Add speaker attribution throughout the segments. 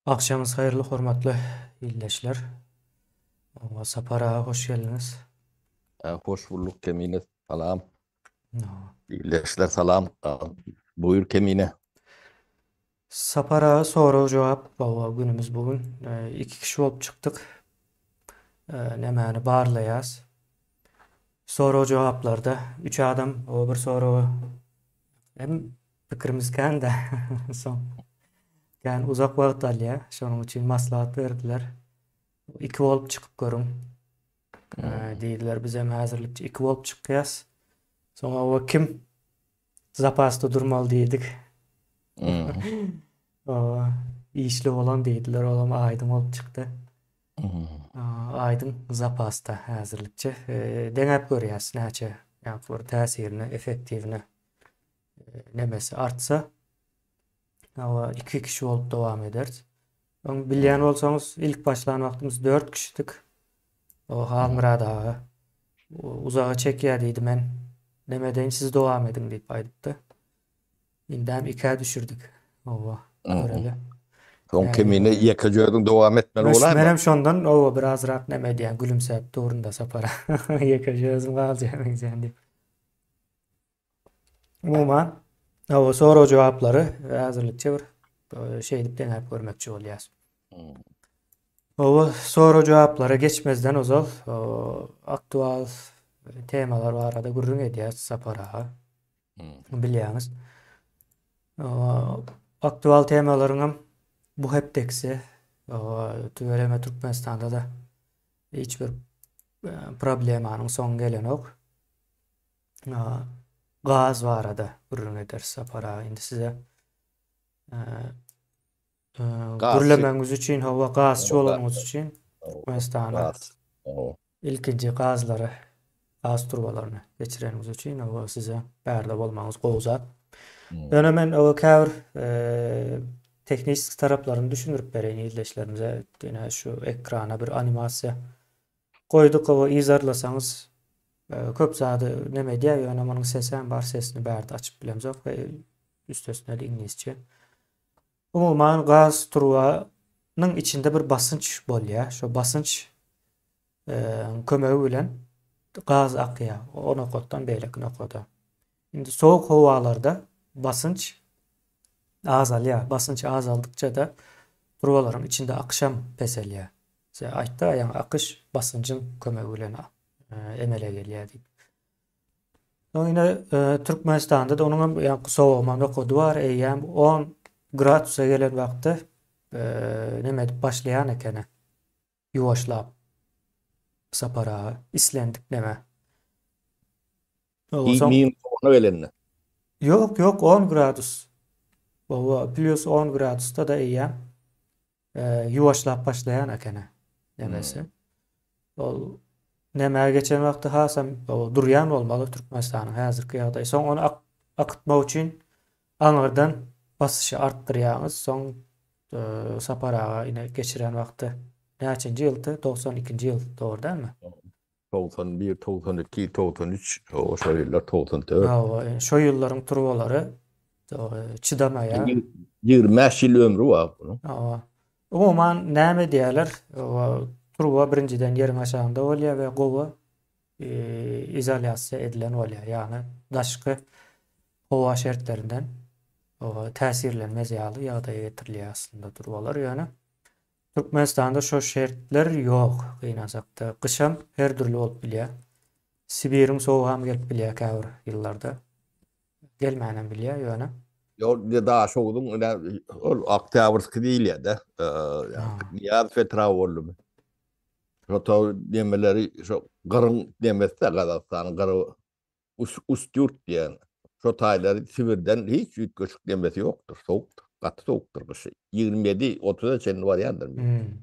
Speaker 1: Agşamyňyz haýyrly hormatly ildeşler. Oňa Sapar aga hoş geldiňiz.
Speaker 2: Hoş bulduk Kemine salam. Ildeşler salam. Buyur Kemine.
Speaker 1: Sapar aga sorag jogap baba günümiz bu gün. Iki kişi bolup çykdyk. Nämäni barlaýas. Sorag jogaplarda üç adam o bir soraga hem Pikirimiz kän-dä. Soň kän uzak wagt alýar. Şonuň üçin maslahat berdiler. Iki bolup çykyp görüň. Diýdiler, bizem häzirlikçe iki bolup çykýas. Soň oba kim zapasda durmaly diýdik. Oba işli bolan diýdiler, olam Aýdyň bolup çykdy. Aýdyň zapasda häzirlikçe. Deňäp görýäs näçe ýa-da bir täsirini, effektiwini. nemesi artsa, hawa iki kişi bolup dowam ederis. Öň bilýän bolsaňyz, ilk başlan wagtymyz 4 kişidik. O Halmyrat aga uzaga çekýär diýdi men. Neme edeýin siz dowam ediň diýip aýdypdy. Indem ikä düşürdik. Hawa, göreli.
Speaker 2: Soň kemine ýeke özüň dowam etmeli
Speaker 1: bolaýma. Menem şondan owa birazrak neme edýän gülümsäp durun-da Sapar. Ýeke özüm galjaýan meňzeýän diýip. Umuman, hawa sorag-jogaplary häzirlikçe bir e, şeýdip deňäp görmekçi bolýas. Hmm. Hawa sorag-jogaplara geçmezden ozal aktual temalar barada gürrüň edýäs Sapar aga. Hmm. Bilýäňiz. Aktual temalaryň hem bu hepdekisi tüweleme Türkmenistanda da hiç bir e, problemanyň soňy gelenok. Gaz barada gürrüň ederis Sapar aga. Indi size gürlemegiňiz üçin, hawa gazçy bolanyňyz üçin Türkmenistana ilkinji gazlary, gaz turbalaryny geçireniňiz üçin hawa size bärde bolmagyňyz gowy zat. Ýöne men hawa käbir tehniski taraplaryny düşündirip bereýin ildeşlerimize. Ine şu ekrana bir animasiýa Goýduk hawa yzarlasaňyz köp zady neme edýär ýöne munuň sesem bar sesini bärde açyp bilemzok we üstesine-de iňlisçe. Umuman gaz turbanyň içinde bir basynç bolýar. Şo basynç kömegi bilen gaz akýar o nokatdan beýleki nokada. Indi sowuk howalarda basynç azalýar. Basynç azaldykça-da turbalaryň içinde akyşam peselýär. Size aýtdy ýaňy akyş basynjyň kömegi bilen emele gelýär diýip. Soň ine Türkmenistanda da onuň hem ýaňky sowama nokady bar, eýýäm 10 gradusa gelen wagtda neme edip başlaýan ekeni. Ýuwaşlap Sapar aga islendik neme.
Speaker 2: Minus ona gelende.
Speaker 1: Ýok, ýok, 10 gradus. Hawa, plus 10 gradusda da eýýäm ýuwaşlap başlaýan ekeni nemesi. Ol nämä geçen wagty hasam durýan bolmaly Türkmenistanyň häzirki ýagdaýy. Soň ony akytmak üçin aňyrdan basyşy artdyrýaňyz. Soň Sapar aga ine geçiren wagty näçenji ýyldy? 92-nji ýyl, dogry dälmi?
Speaker 2: 91, 92, 93, o şo ýyllar 94.
Speaker 1: Hawa, şo ýyllaryň turbalary çydamaýar.
Speaker 2: 25 ýyl ömri bar bunuň.
Speaker 1: Hawa. Umuman näme diýýärler? Turba birinjiden ýeriň aşagynda bolýar we gowy izolýasiýa edilen bolýar. Ýagny daşky howa şertlerinden täsirlenmez ýaly ýagdaýa getirilýär aslynda turbalar. Ýöne Türkmenistanda şo şertler ýok gynansakda. Gyşam her dürli bolup bilýär. Sibiriň sowugam gelip bilýär käbir ýyllarda. Gelmänem bilýär ýöne.
Speaker 2: Ýok, indi Daşogzuň ine ol Oktýabrskiý diýilýär-de. Nyýazow etraby boldumy? Şo taw nemeleri şo gyryň nemesi-de Gazagystanyň gyry Ustýurt diýen şo taýlary Sibirden hiç üýtgeşik nemesi ýokdur, sowukdyr, gaty sowukdyr gyşy. 27, 30-a çenli barýandyr.
Speaker 1: Hmm.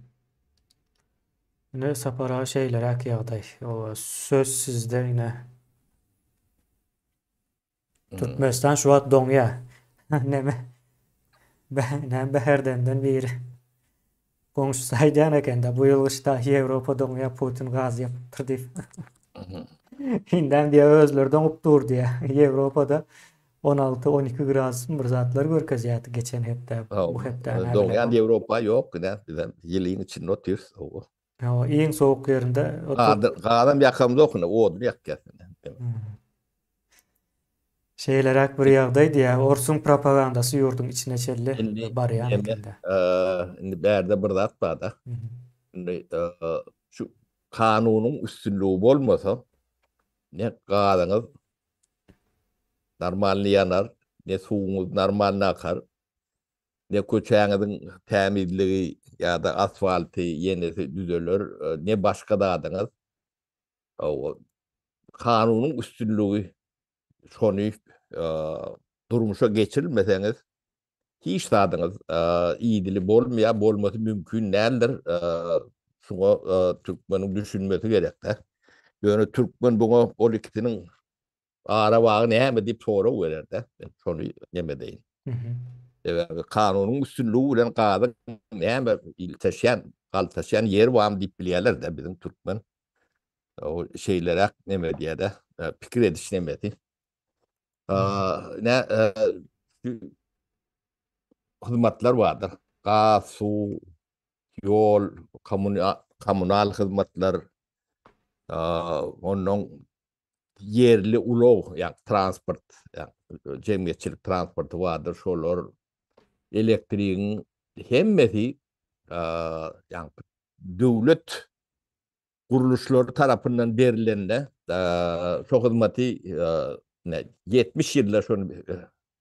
Speaker 1: Ine Sapar aga şeýleräk ýagdaý. Owa, söz sizde ine. Hmm. Türkmenistan şu wagt doňýar. Neme? Näme Bäherdenden biri. Goňşusy aýdýan ekende bu ýyl gyşda Ýewropa doňýar Putin gaz ýapypdyr diýip. Indem diýýär özleri doňup dur diýýär. Ýewropada. 16-12 gradus bir zatlar görkezýärdi geçen hepde, bu hepde näme
Speaker 2: Doňýan Ýewropa ýok, ine, bizem ýylyň içinde otyrys. Hawa.
Speaker 1: Hawa, iň sowuk ýerinde
Speaker 2: Gazam ýakamzok ine, odun ýakýas ine.
Speaker 1: Şeýleräk bir ýagdaý diýýär. Orsuň propagandasy ýurduň içine çenli barýan
Speaker 2: ekende. Indi bärde bir zat bar-da. Indi şu kanunyň üstünligi bolmasa, ne gazyňyz normalny ýanar, ne suwuňyz normalny akar, ne köçäňiziň tämizligi ýa-da asfalty ýenesi düzeler, ne başga zadyňyz. Kanunyň üstünligi şony durmuşa geçirmeseňiz hiç zadyňyz idili bolmaýar, bolmasy mümkin däldir. Şuňa türkmeniň düşünmesi gerekde. Ýöne türkmen buňa ol ikisiniň ara bagy näme diýip sorag bererde. Men şony neme deýin. Sebäbi kanunyň üstünligi bilen gazyň näme ilteşýän, galtaşýan ýeri barmy diýip bilýärler-de biziň türkmen. O şeýleräk neme diýýär-de, pikir ediş nemesi. Ne hyzmatlar bardyr. Gaz, suw, ýol, kommunal hyzmatlar, ondan ýerli ulag, ýa transport, ýa jemgyýetçilik transporty bardyr, şolar elektrigiň hemmesi ýa döwlet gurluşlary tarapyndan berilende şo hyzmaty 70 ýylda şony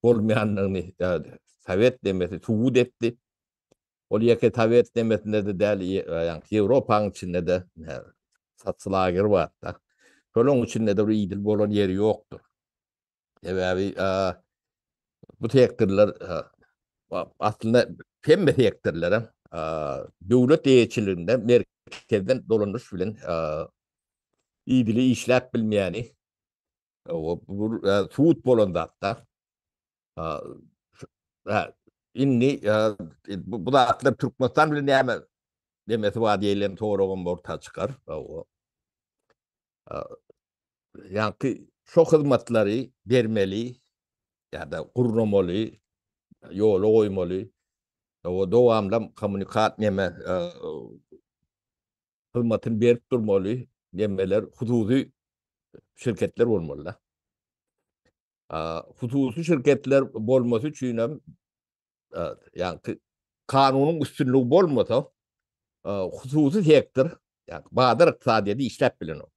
Speaker 2: bolmaýandygyny sowet demesi subut etdi. Ol ýeke sowet demesinde-de däl, ýagny Ýewropanyň içinde-de sosialager bar-da. Şolaryň içinde-de bir idil bolan ýeri ýokdur. Sebäbi bu sektorlar aslynda hemme sektorlar döwlet eýeçiliginde merkezden dolandyryş bilen idili işläp bilmeýäni bu subut bolan zatda. Indi bu zatlar Türkmenistan bilen näme demesi bar diýlen soragam orta çykar. Ýaňky şo hyzmatlary bermeli ýa-da gurnamaly, ýola goýmaly. O dowamlam kommunikat neme hyzmatyny berip durmaly nemeler hususy şirketler bolmaly-da. Hususy şirketler bolmasy üçin hem ýaňky kanunyň üstünligi bolmasa, hususy sektor, ýagny bazar ykdysadyýeti işläp bilenok.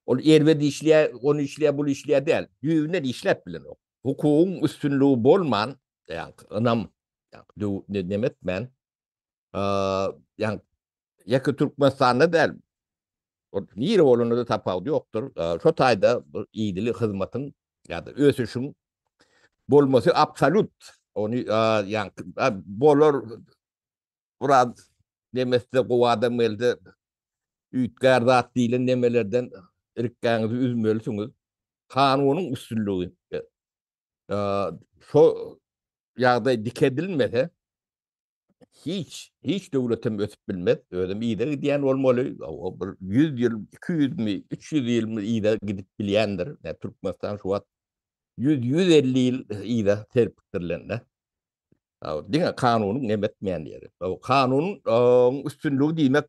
Speaker 2: Ol erbet işleýär, ony işleýär, buny işleýär däl. Düýbünden işläp bilenok. Hukugyň üstünligi bolman, ýagny ynam, ýagny neme etmän, ýagny ýeke Türkmenistanda däl, ol nire bolanda-da tapawudy ýokdur. Şo taýda bu idili hyzmatyň ýa-da ösüşiň bolmasy absolýut. Ony ýagny bolar biraz nemesde gowy adam gelse üýtgär zat diýlen nemelerden irikgäňizi üzmelisiňiz. Kanunyň üstünligi şo ýagdaý dikedilmese hiç hiç döwletem ösüp bilmez. Özem yza gidýän bolmaly. O bir 100 ýyl, 200 mi, 300 ýylmy yza gidip bilýändir. Ýa Türkmenistan şu wagt 100-150 ýyl yza serpikdirilende. Diňe kanunyň neme etmeýän ýeri. Kanunyň üstünligi diýmek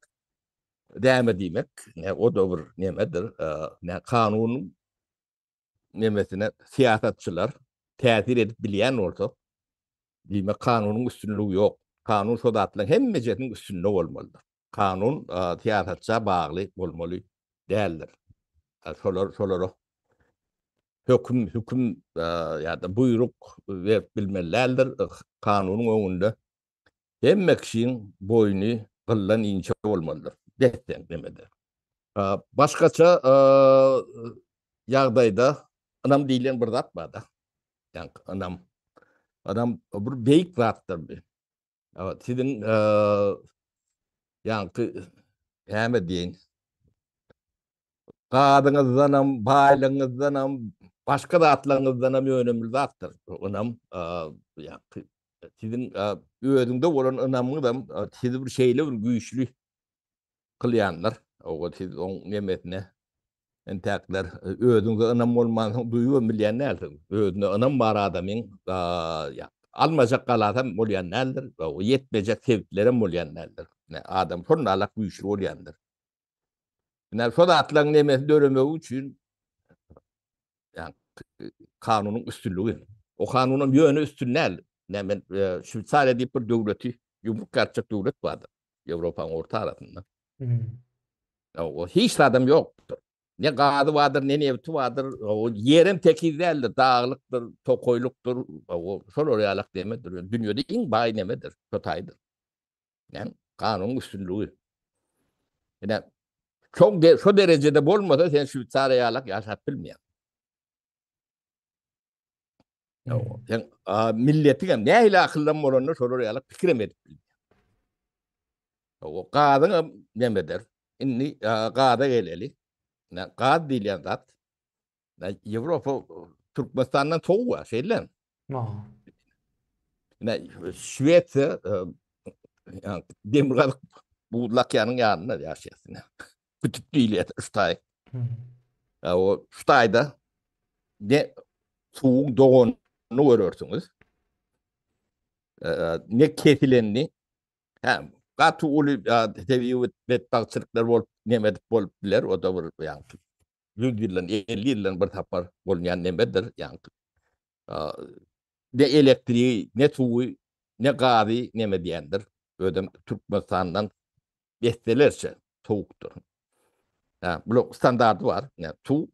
Speaker 2: näme diýmek? Ne o da bir nemedir. Ne kanunyň nemesine syýasatçylar täsir edip bilýän bolsa, diýmek kanunyň üstünligi ýok. Kanun şo zatlaryň hemmejesiniň üstünde bolmalydyr. Kanun syýasatça bagly bolmaly däldir. Şolar şolara höküm, hüküm ýa-da buýruk berip bilmeli däldir. Kanunyň öňünde hemme kişiň boýny gyldan inçe bolmalydyr. Desseň nemede. Başgaça ýagdaýda ynam diýlen bir zat bar-da. Ýagny ynam. Ynam bir beýik zatdyr bu. Siziň ýaňky näme diýeýin? Gazyňyzdanam, baýlygyňyzdanam, başga zatlaryňyzdanam önemli zatdyr. Ynam ýaňky siziň özüňde bolan ynamyňyzam sizi bir şeýle bir güýçli kylýandyr. Owa siz oň nemesine. Entäkler özüňize ynam bolmansoň duýubam bilýän dälsiň. Özüne ynam bar adamyň almajak galasam bolýan däldir, ýetmejek sebitlerem bolýan däldir. Adam şonda-alak güýçli bolýandyr. Ine şo zatlaryň nemesi döremegi üçin kanunyň üstünligi. O kanunam ýöne üstün däl. Ine men Şweýsariýa diýip bir döwleti ýumruk ýarypjak döwlet bardyr. Ýewropanyň orta arasynda. O hiç zadam ýokdur. Ne gazy bardyr, ne nebti bardyr. O ýerem tekiz däldir, daglykdyr, tokaýlykdyr. O şolar ýalak nemedir. Dünýede iň baý nemedir, şo taýdyr. Näme? Kanunyň üstünligi. Ine, şo, şo derejede bolmasa sen Şweýsariýa ýalak ýaşap bilmeýäň. Hmm. Sen milletiň hem nähili akyldan bolanda şolar ýaly pikir hem edip bilmeýär. O gazyň hem näme eder? Indi gaza geleli. Gaz diýilýän zat. Ýewropa Türkmenistandan sowuk bar, şeýle. Ine Şwesiýa demirgazyk buzly okeanyň ýanynda ýaşaýar. Kütüp diýilýär şu taý. O şu taýda ne suwuň doganyny görersiňiz. Ne kesilenini. Hä, gaty uly tebigy betbagtçylyklar bolup, neme edip bolup biler, o da bir ýaňky 100 ýyldan, 50 ýyldan bir sapar bolýan nemedir, ýaňky. Ne elektrigi, ne suwy, ne gazy neme diýendir. Özem Türkmenistandan besselerçe sowukdyr. Hä, bular standarty bar. Ýa suw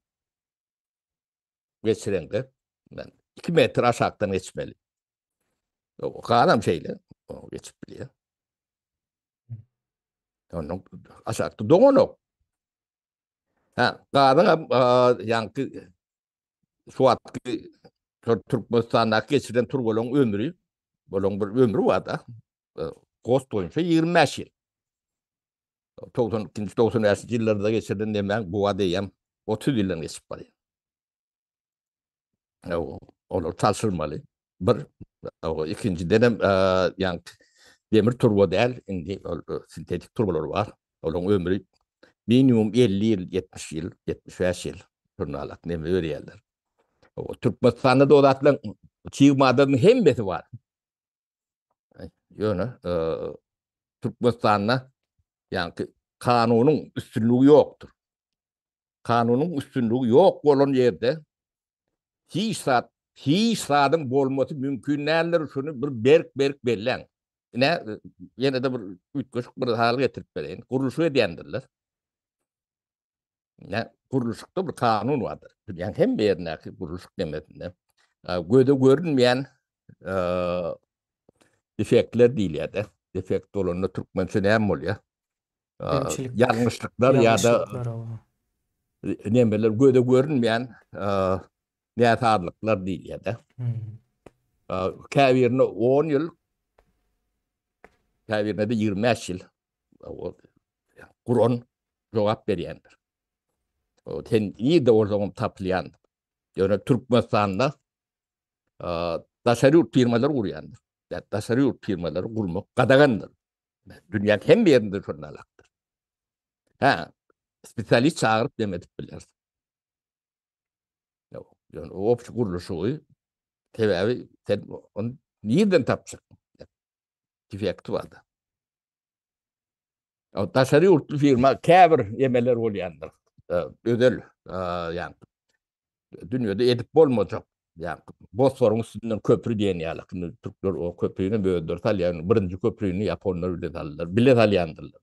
Speaker 2: geçireňde ben 2 metr aşakdan geçmeli. Gazam şeýle, o geçip bilýär. Ondan aşakda doňanok. Ha, gazyň hem ýaňky şu wagtky Türkmenistandaky geçirilen turbalaryň ömri, bularyň bir ömri bar da. Gost boýunça 25 ýyl. 92-nji, 95-nji ýyllarda geçirilen nemäň bu wagt eýýäm 30 ýyldan geçip barýar. Olar çalşyrmaly. Bir, ikinjiden hem ýaňky demir turba däl, indi ol sintetik turbalar bar. Olaryň ömri minimum 50 ýyl, 70 ýyl, 75 ýyl şonalak neme berýärler. Türkmenistanda da o zatlaryň çig maddanyň hemmesi bar. Ýöne Türkmenistanda ýaňky kanunyň üstünligi ýokdur. Kanunyň üstünligi ýok bolan ýerde hiç zat, hiç zadyň bolmasy mümkin däldir, şuny bir berk-berk belläň. Ine, ýene-de bir üýtgeşik bir hal getirip bereýin. Gurluşyk edýändirler. Ine, gurluşykda bir kanun bardyr. Dünýäň hemme ýerindäki gurluşyk nemesinde göze görünmeýän defektler diýilýär-de. Defekt bolanda türkmençe näme bolýar? Ýalňyşlyklar ýa-da nemeler göze görünmeýän näsazlyklar diýilýär-de. Käbirine 10 ýyl, käbirine-de 25 ýyl guran jogap berýändir. Sen nirde bolsaňam tapylýandyr. Ýöne Türkmenistanda daşary ýurt firmalary gurýandyr. Daşary ýurt firmalary gurmak gadagandyr. Dünýäniň hemme ýerinde şonda alakdyr. Hä, spesialist çagyryp dem edip bilersiň. Ýok, ýöne obşi gurluşygy sebäbi sen ony nirden tapjak? Defekti barda. Daşary ýurtly firma käbir emeler bolýandyr. Özel, ýa dünýede edip bolmajak, ýa Bosforyň üstünden köpri diýen ýaly. Indi türkler o köprini özleri salýar. Birinji köprini ýaponlar bile saldylar. Bile salýandyrlar.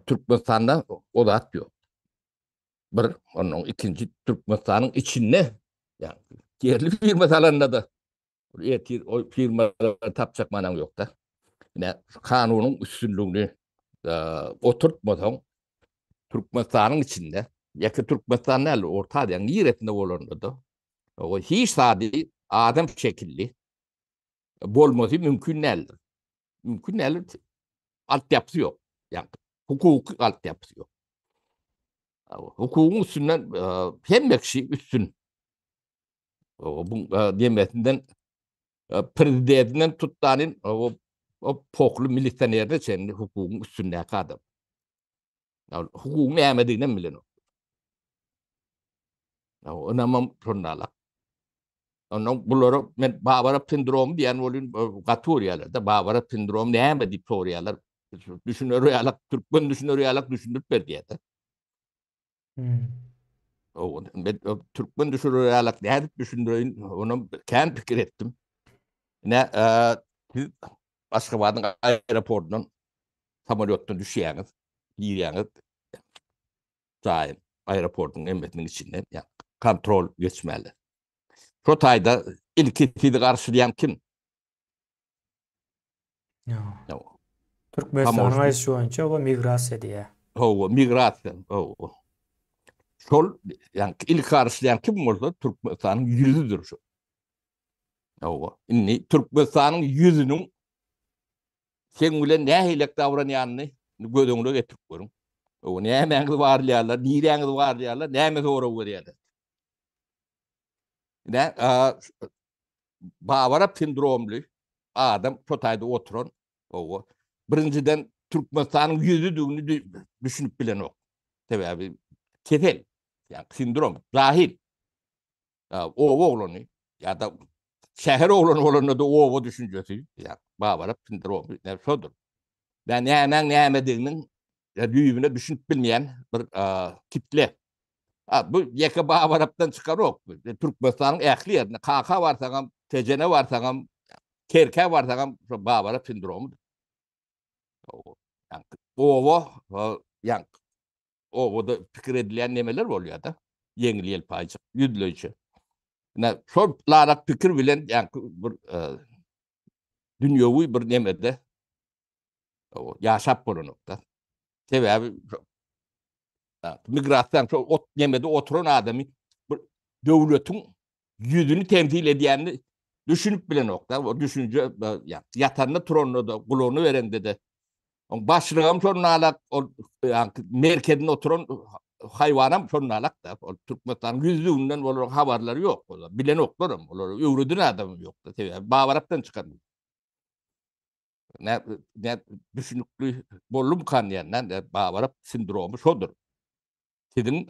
Speaker 2: Türkmenistanda o zat ýok. Bir, ondan ikinji Türkmenistanyň içinde, ýa ýerli firma salanda-da Ertir o firmalary tapjak manaň ýok-da. Ine, şu kanunyň üstünligini oturtmasaň, Türkmenistanyň içinde, ýeke Türkmenistan däl, Orta Aziýanyň niresinde bolanda-da, o hiç zady adam şekilli bolmasy mümkin däldir. Mümkin däldir. Altyapysy ýok. Ýa hukuky altyapysy ýok. Hukugyň üstünden hemme kişi üstün. Bu demesinden prezidentinden tutdanin o o pohly milisionerine çenli hukugyň üstündäki adam. Hukugyň nämedigini hem bilenok. Ynamam şonda Ondan bulara men Babarap sindromy diýen bolýan gaty görýärler-de. Babarap sindromy näme diýip soraýarlar. Düşüner ýalak, türkmen düşüner ýalak düşündirip ber diýýär-de.
Speaker 1: Hmm.
Speaker 2: O, men türkmen düşüner ýalak nädip düşündireýin, onam kän pikir etdim. Ne, e, siz Aşgabadyň aeroportundan samolýotdan düşýäňiz, girýäňiz jaýyň, aeroportuň hemmesiniň içinden, ýa kontrol geçmeli. Şo taýda ilki sizi garşylaýan kim?
Speaker 1: Ýok. Türkmenistanyň aýdyşy boýunça o migrasiýa diýýär.
Speaker 2: Hawa, migrasiýa. Hawa. Şol, ýa ilki garşylaýan kim bolsa Türkmenistanyň ýüzüdir şo. Hawa. Indi Türkmenistanyň ýüzüniň seň bilen nähilek davranýanyny göz öňüne getirip görüň. Hawa, nämäňizi barlaýarlar, niräňizi barlaýarlar, näme sorag berýärler. Ne, Babarap sindromly adam şo taýda oturan, hawa. Birinjiden Türkmenistanyň ýüzüdigini düşünip bilenok. Sebäbi kesel, ýa sindrom, jahil. Oba oglany ýa-da şäher oglany bolanda-da oba düşünjesi, ýa Babarap sindromy, näme şodur. Ýa nämäň nämediginiň düýbüne düşünip bilmeýän bir kitle. Ha, bu ýeke Babarapdan çykanok. Türkmenistanyň ähli ýerinde Kaka barsaňam, Tejene barsaňam, Kerkä barsaňam şo Babarap sindromydyr. Oba, ýa obada pikir edilýän nemeler bolýar-da. Ýeňil ýelpaýjyk, ýüzleýje. Ine, şol larak pikir bilen ýaňky bir e, dünýewi bir nemede ýaşap bolanokda. Sebäbi migrasiýanyň şo ot nemede oturan adamy bir döwletiň ýüzüni temsil edýänini düşünip bilenokda. O düşünje ýatanda turanda da gulagyny berende de oň başlygam şonun alak, ol merkezinde oturan haýwanam şonun alak da. Ol Türkmenistanyň ýüzlüginden olaryň habarlary ýok. Olar bilenoklaram, olary öwreden adamam ýok. Sebäbi Babarapdan çykan. Ne, ne düşünikli boldumkan diýenden de Babarap sindromy şodur. Siziň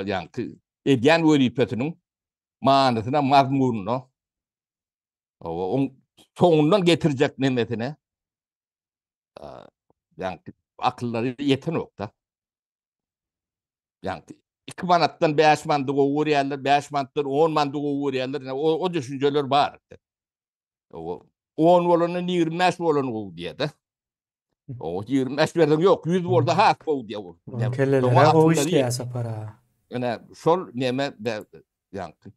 Speaker 2: ýaňky edýän wezipesiniň manysyna, mazmunyna, oň soňundan getirjek nemesine ýaňky akyllary ýetenok-da. Ýaňky 2 manatdan 5 manady gowy görýärler, 5 manatdan 10 manady gowy görýärler. O, o düşünjeler bar. O 10 bolandan 25 bolany gowy diýýär-de. O 25 berseň ýok, 100 bolsa has gowy diýýär ol.
Speaker 1: Kellelere gowy işleýär Sapar aga.
Speaker 2: Ine, şol neme ýaňky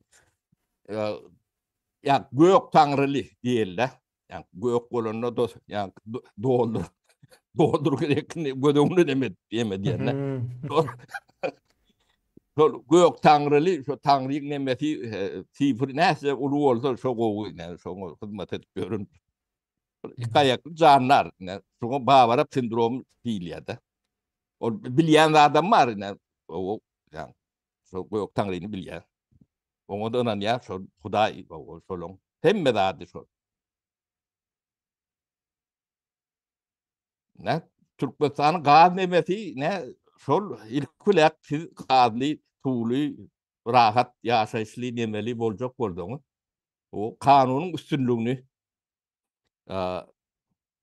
Speaker 2: ýa gök taňryly diýildi. Ýa gök bolanda da ýa doldur. Doldur gerekini göz öňüne neme diýme diýende. Şol gök taňryly, şo taňryň nemesi sifri näçe uly bolsa şo gowy, şoňa hyzmat edip ýörün. Iki aýakly jandar, şoňa Babarap sindromy diýilýär-de. Ol bilýän zadam bar, ine, o ýa şo gök taňryny bilýär. Oňa da ynanýar, şol Hudaý, şolaň hemme zady şol. Ne Türkmenistanyň gaz nemesi ne şol ilki bilen siz gazly, suwly, rahat ýaşaýyşly nemeli boljak bolsaňyz, o kanunyň üstünligini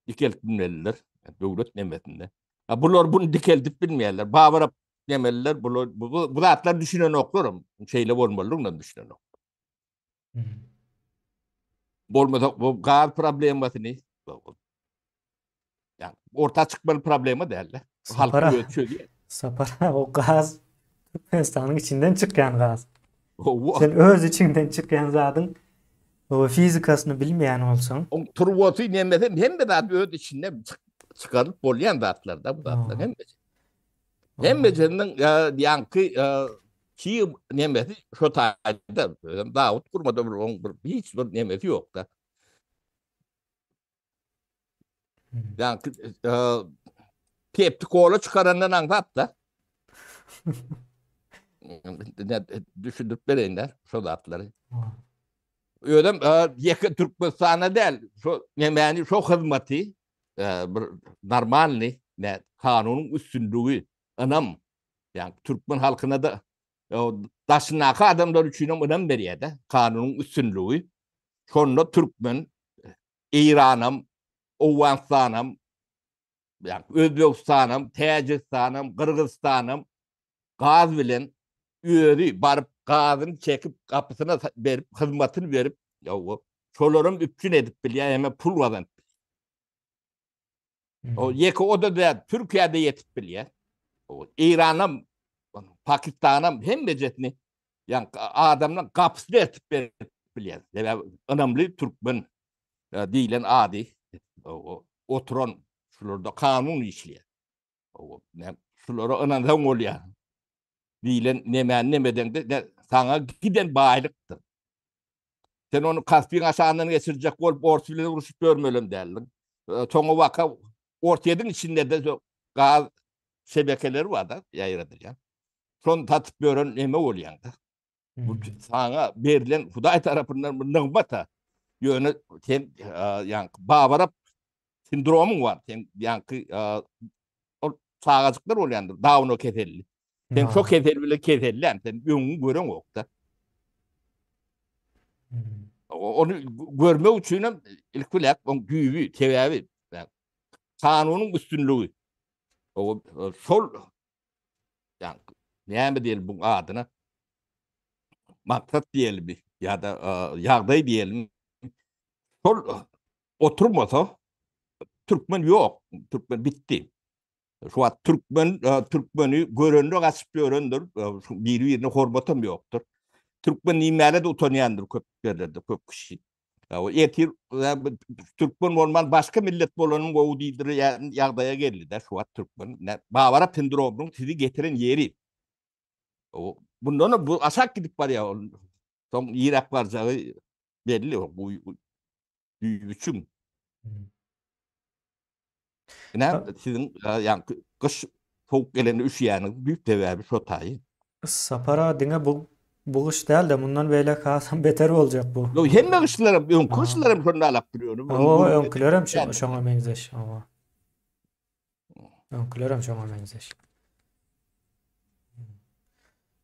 Speaker 2: dikeldip bilmelidir döwlet nemesinde. Bular bunu dikeldip bilmeýärler. Babarap nemeliler bular bu, bu zatlar düşünenoklar. Şeýle bolmalydygyny düşünenok. Hmm. Bolmasa bu gaz problemasyny yani orta çykmaly problema däl.
Speaker 1: Halk öz çözýär. Sapar o gaz Türkmenistanyň içinden çykýan gaz. Sen öz içiňden çykýan zadyň o fizikasyny bilmeýän bolsaň.
Speaker 2: Oň turbasy nemesi hemme zat öz içinden çykarylyp bolýan zatlar da bu zatlar hemmesi. Hemmesiniň ýaňky çig nemesi şo taýda özem zawod gurmada bir oň bir hiç bir nemesi ýok da. Ýaňky Pepsi kola çykarandan aňsat da. Düşündirip bereýin-de şo zatlary. Özem ýeke Türkmenistanda däl, şo nemäni, şo hyzmaty bir normalny, ne kanunyň üstünligi. Ynam. Ýagny türkmen halkyna-da daşyndaky adamlar üçin hem ynam berýär-de, kanunyň üstünligi. Şonda türkmen Eýranam, Owganystanam, ýagny Özbegistanam, Täjigistanam, Gyrgyzystanam gaz bilen özi baryp gazyny çekip gapysyna berip hyzmatyny berip ýa şolaram üpjün edip bilýär hem pul gazanyp bilýär. O ýeke o-da däl, Türkiýä-de ýetip bilýär. Eýranam, Pakistanam hemmejesini ýa adamlaryň gapysyna eltip berip bilýär. Sebäbi ynamly türkmen diýlen ady oturan şularda kanun işleýär. Şulara ynansaň bolýar diýlen nemäni nemedeňde saňa giden baýlykdyr. Sen ony Kaspiň aşagyndan geçirjek bolup ors bilen uruşyp ýörmelem däldiň. Soňa waka Orsýetiň içinde-de gaz şebekeleri bar-da ýaýradylýan. Şony satyp ýören neme bolýaň-da. Bu saňa berlen Hudaý tarapyndan bir nygmat-a. Ýöne sen ýaňky babarap sindromyň bar. Sen ýaňky ol çagajyklar bolýandyr, Dauno keselli. Sen şo kesel bilen kesellän, sen öňüňi göreňok-da. Ony görmek üçin hem ilki bilen oň düýbi, sebäbi kanunyň üstünligi. O şol ýa näme diýeli bu adyna? Maksat diýelimi ýa-da ýagdaý diýelimi? Şol oturmasa türkmen ýok, türkmen bitdi. Şu wagt türkmen türkmeni görende gaçyp ýörendir, biri-birine hormatam ýokdur. Türkmen diýmäne-de utanýandyr köp ýerlerde köp kişi. Ertir türkmen bolman başga millet bolanyň gowy diýdirýän ýagdaýa geldi-de şu wagt türkmen. Babarap sindromynyň sizi getiren ýeri. Bundan bu aşak gidip barýar ol. Soň ýeräk barjagy belli o düýbi çüň. Ine siziň ýaňky gyş sowuk gelende üşüýäniň düýp sebäbi şo taýy.
Speaker 1: Sapar aga diňe bu bu gyş däl-de mundan beýläk hasam beter boljak bu.
Speaker 2: Ýok hemme gyşlaram öňki gyşlaram şonda alap durýar.
Speaker 1: Hawa öňkülerem şoňa meňzeş hawa. Öňkülerem şoňa meňzeş.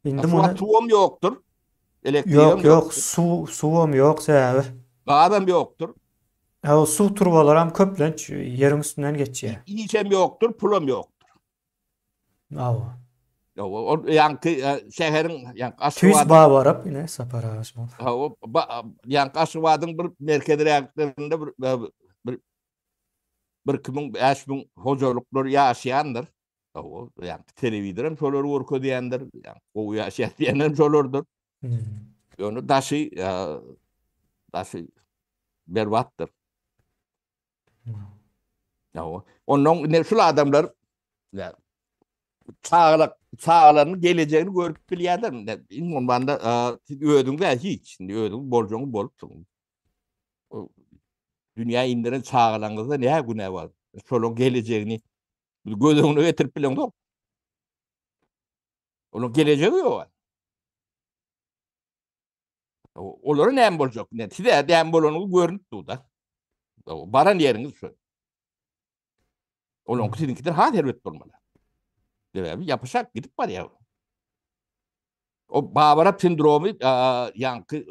Speaker 2: Indi muny suwam ýokdur.
Speaker 1: Elektrigem ýok. Ýok, suw suwam ýok sebäbi.
Speaker 2: Gazam ýokdur.
Speaker 1: Ha, o suw turbalaram köplenç ýeriň üstünden geçýär.
Speaker 2: Işem ýokdur, pulam ýokdur.
Speaker 1: Hawa.
Speaker 2: Ýok, ol ýaňky e, şäheriň
Speaker 1: ýaňky Aşgabadyň Tüýs babarap ine Sapar aga şol.
Speaker 2: Hawa, ýaňky Aşgabadyň bir merkeziräklerinde bir e, bir bir 2000, 5000 hojalyklar ýaşaýandyr. Hawa, ýa telewizor hem şolary görkezýändir, ýa gowy ýaşaýar diýen hem şolardyr. Hmm. Ýöne daşy daşy berbatdyr. Hawa. Ondan ine şul adamlar ýa çagalar çagalarynyň gelejegini görüp bilýärler. Iň bolmanda siz özüňiz hiç, indi özüňiz boljagyňyz bolupsyň. Dünýä indiren çagalaryňyzda näme günä bar? Şolaryň gelejegini göz öňüne getirip bileňzok. Olaryň gelejegi ýok. Olara näme boljak? Ne size näme bolanyny görünip dur-da. Baran ýeriňiz şu. Olaryň siziňkiden has erbet bolmaly. Sebäbi ýapyşak gidip barýar. O Babarap sindromy ýaňky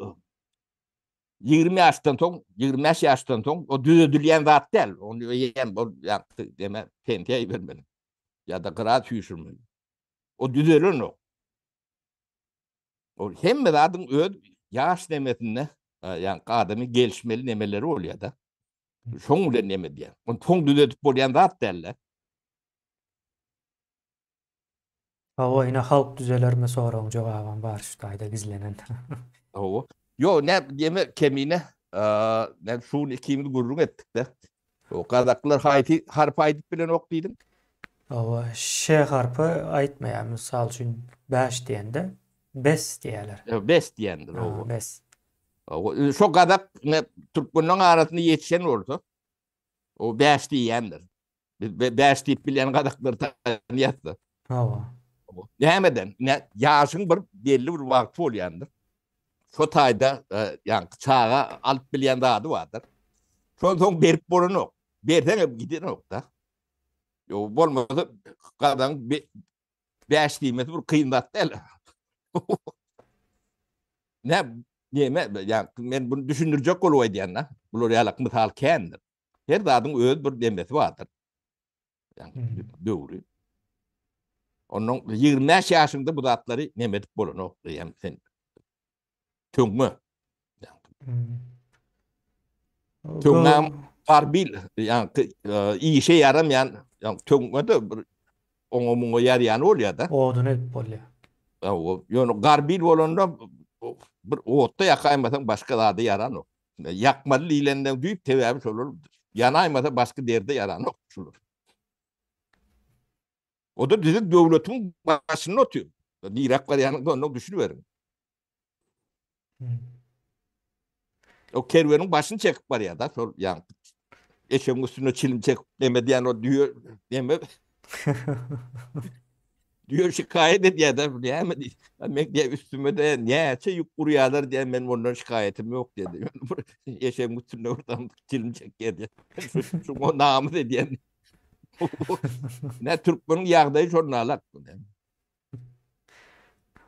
Speaker 2: 20 ýaşdan soň, 25 ýaşdan soň o düzedilýän zat däl. Ony eýýäm ol ýaňky deme pensiýa ibermeli. Ýa-da gyra süýşürmeli. O düzelenok. Ol hemme zadyň öz ýaş nemesinde, ýaňky adamy gelişmeli nemeleri bolýar-da. Şoň bilen neme diýýär. Ony soň düzedip bolýan zat däl-de.
Speaker 1: Hawa ine halk düzelermi soragyň jogabam bar şu taýda gizlenen.
Speaker 2: Hawa. Ýok ne diýme kemine ne şu gün ikimiz gürrüň etdikde. O gazaklar haýsy harpy aýdyp bilenok diýdiň?
Speaker 1: Hawa ş harpy aýtmaýar mysal üçin bäş diýende bes diýýärler.
Speaker 2: Bes diýendir hawa. Bes. Hawa şo gazak ne türkmenleň arasynda ýetişen bolsa o bäş diýýändir. Biz bäş diýip bilýän gazaklary tanýasda.
Speaker 1: Hawa.
Speaker 2: Nämeden? Ne ýaşyň bir belli bir wagty bolýandyr. Şo taýda e, ýaňky çaga alyp bilýän zady bardyr. Şondan soň berip bolanok. Berseň hem gidenok da. Ýok bolmasa gazaň. 5 diýmesi bir kyn zat däl. Ne neme ýa men bunu düşündirjek bolup aýdýan da. Bular ýalak mysal kändir. Her zadyň öz bir demesi bardyr. Ýa döwri. Ondan 25 ýaşyňda bu zatlary neme edip bolanok diýen sen. Töňňe. Töňňe garbil, ýa işe ýaramaýan, ýa töňňe-de bir oňa muňa ýaraýan bolýar-da.
Speaker 1: Odun edip bolýar.
Speaker 2: Hawa, ýöne garbil bolanda bir otda ýakaýmasaň başga zada ýaranok. Ýakmaly diýlende düýp sebäbi şolar ýanaýmasa başga derde ýaranok şular. O-da biziň döwletiň başynda otyr. Niräk barýanyňyzy onda düşüniberiň. O kerweniň başyny çekip barýar da şol ýa eşegiň üstünde çilim çekip neme diýen o düýe neme düýe şikaýat edýär da näme diýip men diýe üstüme de näçe ýük urýarlar diýen men ondan şikaýatym ýok diýdi. Eşegiň üstünde bir adam çilim çekýär diýen. Şuňa namys edýän. Ne türkmeniň ýagdaýy şonda alak.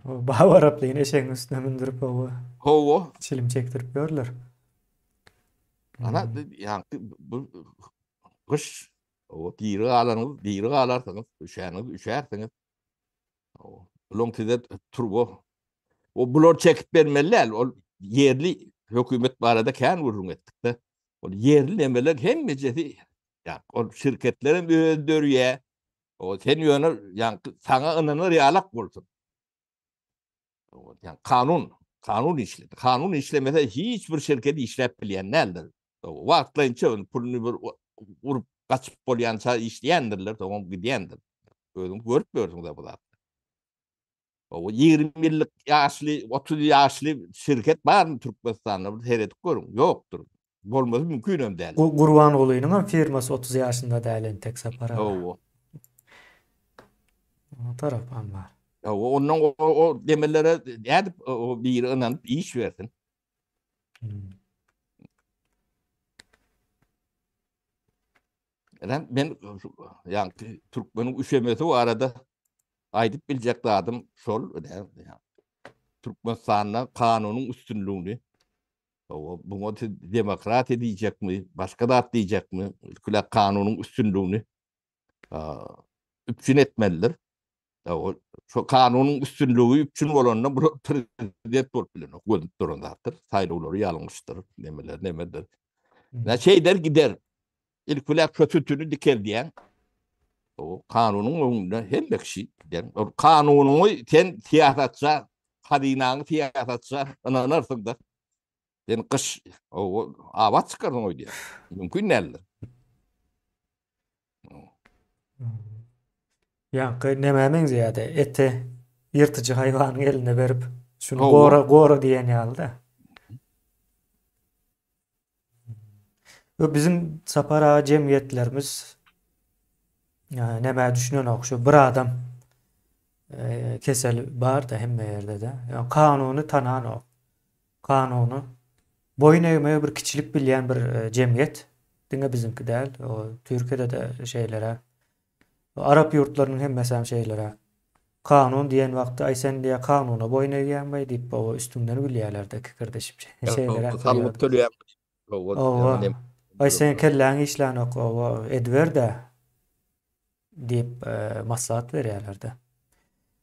Speaker 1: Babaraplyny eşegiň üstüne mündürip oba.
Speaker 2: Hawa.
Speaker 1: Çilim çekdirip ýörler.
Speaker 2: Ana ýaňky bu gyş o diri galanyňyz, diri galarsyňyz, üşäniňiz üşärsiňiz. Hawa. Bulaň size turbo. O bular çekip bermeli däl. Ol ýerli hökümet barada kän gürrüň etdik-de. Ol ýerli nemeler hemmejesi ýa ol şirketlerem özi dörýär. O sen ýöne ýaňky saňa ynanar ýalak bolsun. Ýa kanun, kanun işledi. Kanun işlemese hiç bir şirket işläp bilýän däldir. Wagtlaýynça puluny bir urup gaçyp bolýança işleýändirler, soňam gidýändir. Özüň görüp ýörsüň bu zatlar. O 20 ýyllyk ýaşly, 30 ýaşly şirket barmy Türkmenistanda? Bir seredip görüň. Ýokdur. Bolmasy mümkin hem däl.
Speaker 1: Gurbangulynyň hem firmasy 30 ýaşynda däl entek Sapar aga.
Speaker 2: Hawa.
Speaker 1: O tarapam bar.
Speaker 2: Hawa, ondan o, o demelere nädip o biri ynanyp iş bersin?
Speaker 1: Hmm.
Speaker 2: Eden men ýa türkmeniň üşemesi barada aýdyp biljek zadym şol, Türkmenistanda kanunyň üstünligini Hawa, buňa siz demokratiýa diýjekmi, başga zat diýjekmi, ilkile kanunyň üstünligini üpjün etmelidir. Hawa, şo kanunyň üstünligi üpjün bolanda bu prezident bolup bilenok, görnüp duran zatdyr. Saýlawlary ýalňyşdyr, nemeler, nemedir. Ne şeýder gider. Ilk bilen şo sütüni dikeldýäň. O kanunyň öňünde hemme kişi gider. Ol kanunyňy sen syýasatça, hazynaňy syýasatça ynanarsyň-da. Sen gyş o abat çykarsyň öýdýän. Mümkin däldir.
Speaker 1: Ýaňky nämä meňzeýärdi? Eti ýyrtyjy haýwanyň eline berip, şuny gora, gora diýen ýaly-da. Ýok biziň Sapar aga jemgyýetlerimiz nämä düşünenok şu bir adam keseli bar-da hemme ýerde-de. Ýa kanuny tananok. Kanuny boýun egmegi bir kiçilik bilýän bir jemgyýet. Diňe biziňki däl. O Türkiýede-de şeýleräk. Arap ýurtlarynyň hemmesi hem şeýleräk. Kanun diýen wagty aý sen diýä kanuna boýun egýäňmi diýip oba üstüňden gülýärler-de kikirdeşip. Şeýleräk
Speaker 2: Salgyt töleýäň.
Speaker 1: Oba. Aý seň kelläň işlänok oba ediber-dä diýip maslahat berýärler-de.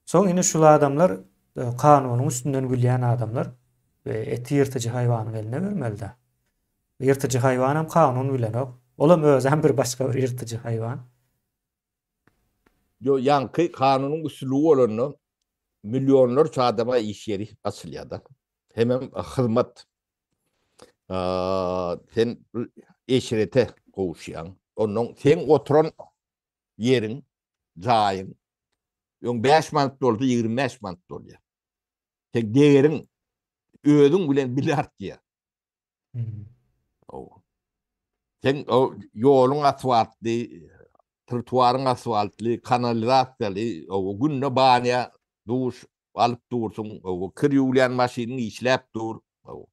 Speaker 1: Soň indi şul adamlar kanunyň üstünden gülýän adamlar eti ýyrtyjy haýwanyň eline bermeli-dä. Ýyrtyjy haýwanam kanun bilenok. Olam özem bir başga bir ýyrtyjy haýwan.
Speaker 2: Ýo, ýaňky kanunyň üstünligi bolanda millionlarça adama iş ýeri açylýar-da. Hemem hyzmat. Sen eşrete gowuşýaň. Ondan seň oturan ýeriň, jaýyň öň 5 manat bolsa 25 manat bolýar. Seň degeriň özüň bilen bile artýar. Sen o ýoluň asfaltly, trotuaryň asfaltly, kanalizasiýaly, o günde banýa, duş alyp dursuň, o kir ýuwulýan maşynyň işläp dur. O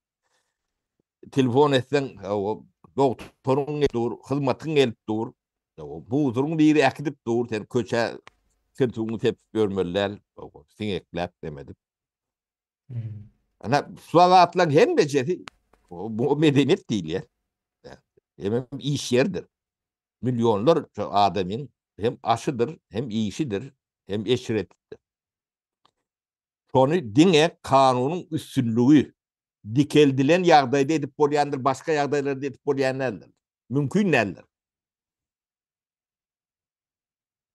Speaker 2: telefon etseň, o doktoryň gelip dur, hyzmatyň gelip dur. O buzuryň biri äkidip dur, sen köçä. Tikin-tüwüňi sepip ýörmeli däl, siňekläp neme edip. Ana, şu zatlaryň hemmejesi bu medeniýet diýilýär. Hem iş ýeridir. Millionlar adamyň hem aşydyr, hem işidir, hem eşretidir. Şony diňe kanunyň üstünligi dikeldilen ýagdaýda edip bolýandyr, başga ýagdaýlarda edip bolýan däldir. Mümkin däldir.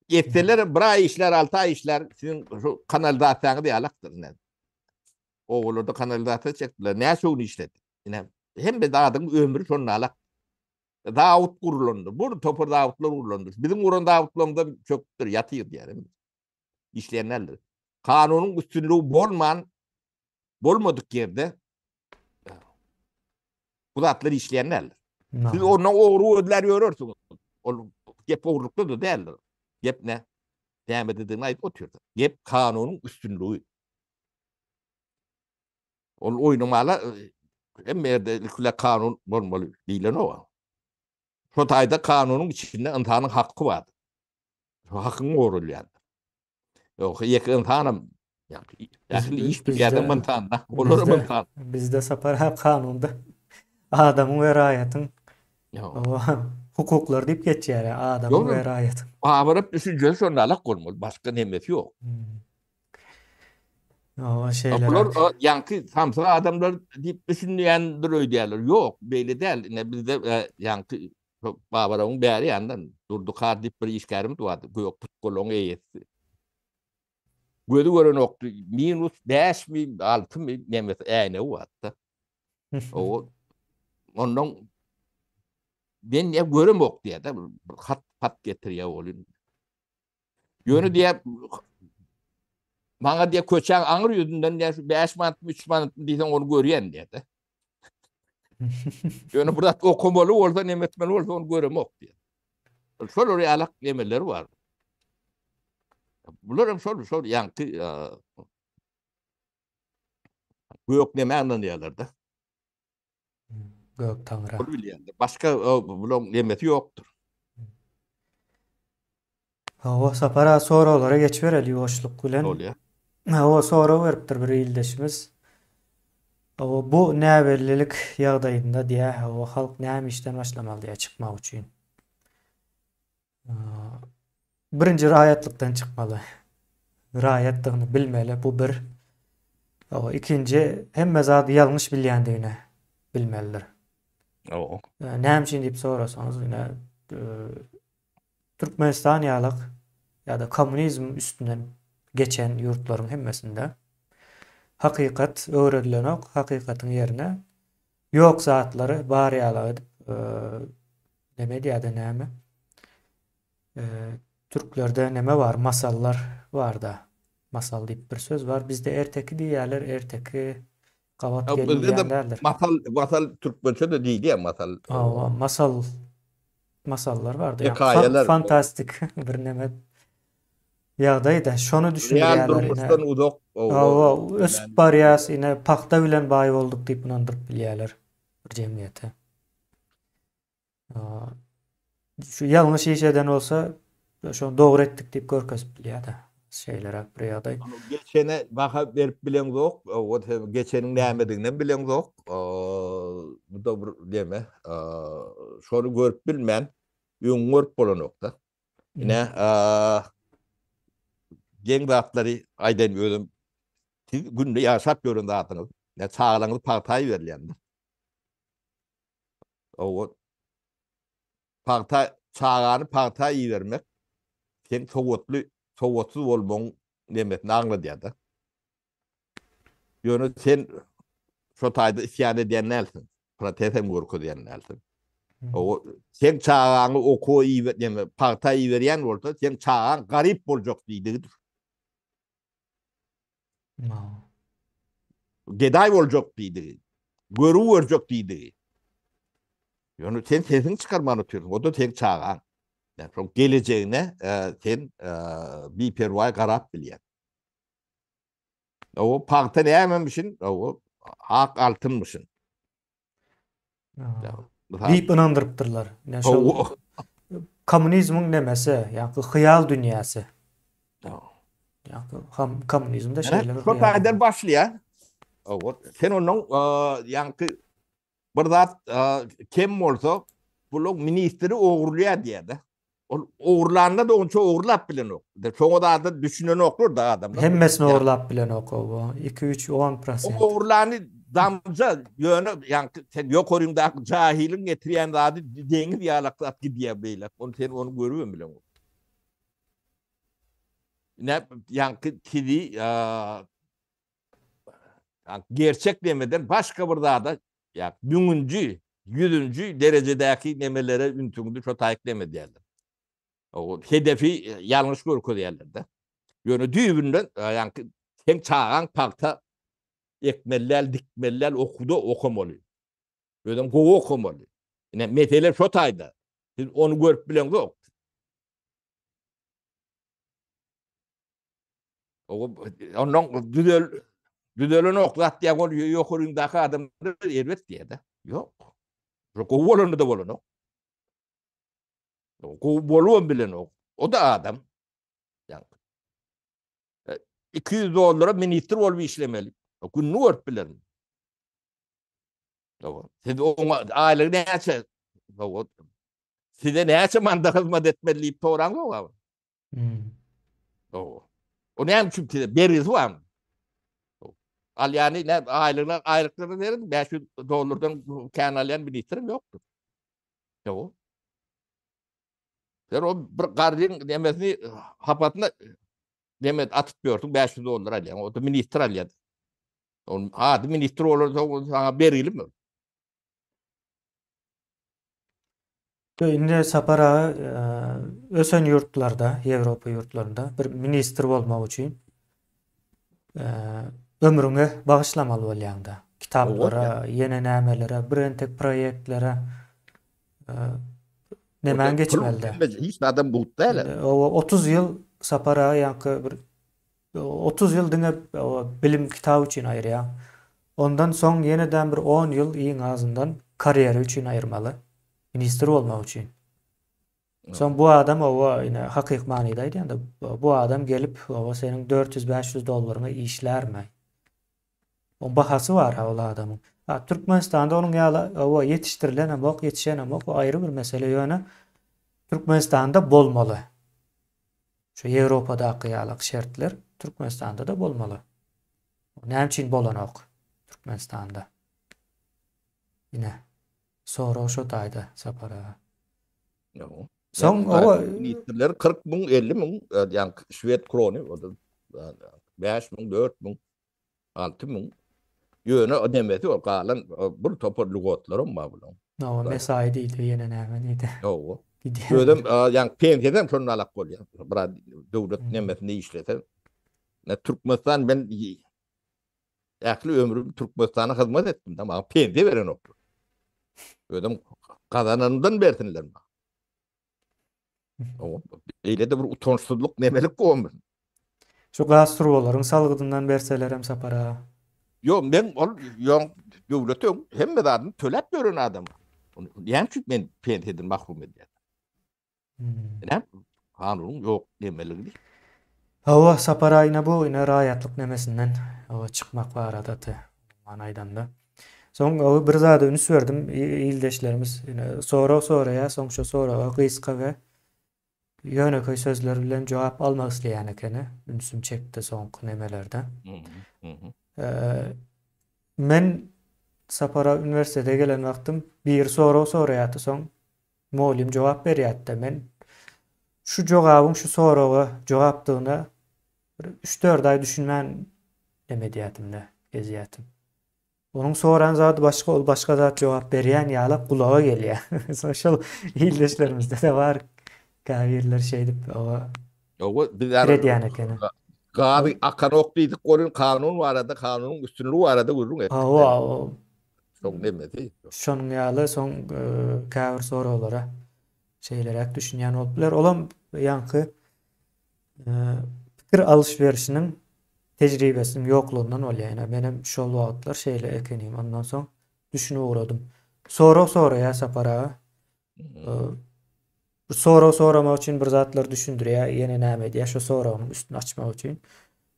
Speaker 2: Etseler bir aý işlär, alty aý işlär, siziň şu kanalizasiýaňyz ýalakdyr ine. Obalarda kanalizasiýa çekdiler, näçe gün işledi? Ine, hemme zadyň ömri şonda alak. Zawut gurulandyr. Bu topar zawutlar gurulandyr. Biziň guran zawutlarymyzam çöküpdir, ýatyr diýýär. Işleýän däldir. Kanunyň üstünligi bolman, bolmadyk ýerde bu zatlar işleýän däldir. Siz ondan ogry gözlär ýörersiňiz. Ol gep ogurlykda da däldir. Gep ne? Nämededigini aýdyp otyrdy. Gep kanunyň üstünligi. Ol oýnamala hemme ýerde ilki kanun bolmaly diýlenok. Şo taýda kanunyň içinde ynsanyň haky bar. Şo hakyň goralýandyr. Ýok, ýeke ynsanam ähli iş bilýän ynsan da, olar hem ynsan.
Speaker 1: Bizde Sapar aga kanunda adamyň we raýatyň hukuklary diýip geçýär, adamyň we raýatyň.
Speaker 2: Babaryp düşünjesi şonda alak bolmaly, başga nemesi ýok.
Speaker 1: Hawa, şeýle.
Speaker 2: Bular ýaňky samsyk adamlar diýip düşünýändir öýdýärler. Ýok, beýle däl. Ine bizde ýaňky Babarowyň bäri ýandan Durdy Kar diýip bir işgärimiz bardy. Gök putgolaň eýesi. Gözi görenokdy. Minus 5 mi, 6 mi nemesi äýnegi bardy. O ondan men ýa göremok diýýär-de, bir hat hat getirýär welin. Ýöne diýýär, maňa diýýär, köçäň aňyr ýüzünden diýýär, şu 5 manatmy, 3 manatmy diýseň ony görýän diýýär-de. Ýöne bir zat okamaly bolsa, neme etmeli bolsa ony göremok diýýär. Şolar ýalak nemeler bar. Bular hem şol, şol ýaňky gök neme ynanýarlar-da.
Speaker 1: Gök taňra.
Speaker 2: Ol bilýändir. Başga bulaň nemesi ýokdur.
Speaker 1: Hawa, Sapar aga soraglara geçibereli ýuwaşlyk bilen.
Speaker 2: Bolýar.
Speaker 1: Hawa, sorag beripdir bir ildeşimiz. Hawa, bu näbellilik ýagdaýynda diýä, hawa, halk näme işden başlamaly diýä çykmak üçin. Birinji raýatlykdan çykmaly. Raýatdygyny bilmeli, bu bir. Hawa, ikinji hemme zady ýalňyş bilýändigini bilmelidir.
Speaker 2: Hawa.
Speaker 1: Näme üçin diýip sorasaňyz, ine Türkmenistan ýalyk ýa-da kommunizm üstünden geçen ýurtlaryň hemmesinde hakykat öwredilenok, hakykatyň ýerine ýok zatlary bar ýalak edip neme edýär-de näme? Türklerde neme bar, masallar bar-da. Masal diýip bir söz bar. Bizde erteki diýýärler, erteki gabat gelmeýän däldir.
Speaker 2: Masal, masal türkmençe-de diýilýär masal.
Speaker 1: Hawa, masal masallar bardy. Hekaýalar. Fantastik bir neme ýagdaý-da. Şony düşündirýärler.
Speaker 2: Real durmuşdan uzak.
Speaker 1: Hawa, ösüp barýas, ine pagta bilen baý bolduk diýip ynandyryp bilýärler bir jemgyýete. Şu ýalňyş iş eden bolsa, şony dogry etdik diýip görkezip bilýär-de. Şeýleräk bir ýagdaý.
Speaker 2: Geçene baha berip bileňzok, geçeniň nämediginem bileňzok. Bu-da bir neme. Şony görüp bilmän, öňüňi görüp bolanok-da. Ine, geň zatlary aýdaýyn özüm. Siz günde ýaşap ýören zadyňyz, çagalaryňyz pagta iberilýändir. Owa. Pagta çagany pagta ibermek seň sowatly, sowatsyz bolmagyň nemesini aňladýar-da. Ýöne sen şo taýda isýan edýän dälsiň. Protest hem görkezýän dälsiň. Owa, seň çagaňy okuwa iber, neme, pagta iberýän bolsa, seň çagaň garyp boljak diýdigidir. Gedaý boljak diýdigi. Görgi görjek diýdigi. Ýöne sen sesiňi çykarman otyrsyň. O-da seň çagaň. Ýa şoň gelejegine sen biperwaý garap bilýäň. O pagta nämemişin? O ak altynmyşyn.
Speaker 1: Diýip ynandyrypdyrlar. Ine şol kommunizmiň nemesi, ýa-da hyýal dünýäsi. Ýa ham kommunizmde şeýle bir
Speaker 2: Şo taýdan başlaýar. Owa, sen onuň ýaňky bir zat kem bolsa, buluň ministri ogurlaýar diýýär-de. Ol ogurlanda da onça ogurlap bilenok. Şoňa zada düşünenoklar da adamlar.
Speaker 1: Hemmesini ogurlap bilenok owa. 2 3 10 prosent.
Speaker 2: Ogurlany damja ýöne ýaňky sen ýokaryňdaky jahiliň getirýän zady deňiz ýalak zat gidýär beýle. Ony sen ony görübem bileňok. Ne ýaňky sizi gerçek nemeden başga bir zada ýa müňünji, ýüzünji derejedäki nemelere ünsüňizi şo taýyk neme edýärler. O hedefi ýalňyş görkezýärler-de. Ýöne düýbünden ýaňky seň çagaň pagta ekmeli däl, dikmeli däl, okuwda okamaly. Özem gowy okamaly. Ine mesele şo taýda. Siz ony görüp bileňzok. Ondan düzel düzelen ok zat diýen ol ýokaryňdaky adamlar erbet diýýär-de. Ýok. Şu gowy bolanda da bolanok. Gowy bolubam bilenok. O da adam. Ýa 200 dollara ministr bolup işlemeli. Gününi görüp bilerin. Siz oňa aýlygy näçe? Size näçe manda hyzmat etmeli diýip soraňok abi. Hmm. O. O näme üçin size bergisi barmy? Alýany ne aýlygyna aýlyklaryny berin 500 dollardan kän alýan ministrim ýokdur. Ýok. Sen o bir garryň nemesini hapasyna neme atyp ýörsüň 500 dollar alýaň. O da ministr alýar. Onun ady ministr bolansoň saňa bergilimi?
Speaker 1: Indi Sapar aga ösen ýurtlarda, Ýewropa ýurtlarynda bir ministr bolmak üçin ömrüňi bagyşlamaly bolýaňda. Kitaplara, ýene nämelere, bir entek proýektlere nemäň geçmelide.
Speaker 2: Hiç adam mugt däl.
Speaker 1: Owa 30 ýyl Sapar aga ýaňky bir 30 ýyl diňe bilim kitap üçin aýyrýaň. Ondan soň ýenedem bir on ýyl iň azyndan karýera üçin aýyrmaly. Ministr bolmak üçin. Soň bu adam owa ine hakyky manyda aýdýanda bu adam gelip owa seniň 400-500 dollaryňa işlärmi? Oň bahasy bar-a ol adamyň. A Türkmenistanda onuň ýaly owa ýetişdirilenem ýok, ýetişenem ýok, o aýry bir mesele ýöne Türkmenistanda bolmaly. Şu Ýewropadaky ýalak şertler Türkmenistanda-da bolmaly. Näme üçin bolanok Türkmenistanda? Ine, sorag şo taýda Sapar aga.
Speaker 2: Ýok. Soň owa ministrler 40 müň, 50 müň, ýa şwed krony, o da 5 müň, 4 müň, 6 müň. Ýöne o nemesi ol galan bir topar lügotlaram bar bulaň.
Speaker 1: Hawa, mesai diýdi, ýene näme diýdi.
Speaker 2: Hawa. Özem ýa pensiýadan şonda alak bolýar. Biraz döwlet nemesinde işlese. Ne Türkmenistan men ähli ömrüm Türkmenistana hyzmat etdim da maňa pensiýa berenoklar. Özüm gazananymdan bersinler maňa. Beýle de bir utançsyzlyk nemelik bu.
Speaker 1: Şu gaz turbalaryň salgydyndan berselerem Sapar aga.
Speaker 2: Ýok men ol ýoň döwlete hemme zadyny töläp ýören adam. Näme üçin men pensiýadan mahrum edýär? Näme kanunyň ýok demeligi.
Speaker 1: Hawa Sapar aga ine bu ine raýatlyk nemesinden hawa çykmak barada-da umuman aýdanda. Soň hawa bir zada üns berdim ildeşlerimiz ine sorag soraýar soň şo soraga gysga we ýönekeý sözler bilen jogap almak isleýän ekeni ünsüm çekdi soňky nemelerde. Men Sapar aga uniwersitete gelen wagtym biri sorag soraýardy soň Mugallym jogap berýärdi-de, men şu jogabyň şu soraga jogapdygyna bir üç-dört aý düşünmän neme edýärdim-de, gezýärdim. Onuň soran zady başga, ol başga zat jogap berýän ýalak gulaga gelýär. Soň şol ildeşlerimizde-de bar, käbirleri şeýdip oba
Speaker 2: Ýoga, biz pikir
Speaker 1: edýän ekeni.
Speaker 2: Gazy akanok diýdik, welin kanun barada, kanunyň üstünligi barada gürrüň etdik.
Speaker 1: Hawa, o
Speaker 2: Şoň nemesi.
Speaker 1: Şonuň ýaly soň käbir soraglara şeýleräk düşünýän bolup biler. Olam ýaňky pikir alyş-berişiniň tejribesiniň ýoklugyndan bolýar. Ine, menem şol wagtlar şeýle ekenim. Ondan soň düşünip ugradym. Sorag soraýar Sapar aga. Bir sorag soramak üçin bir zatlar düşündirýär, ýene näme edýär şo soragynyň üstüni açmak üçin.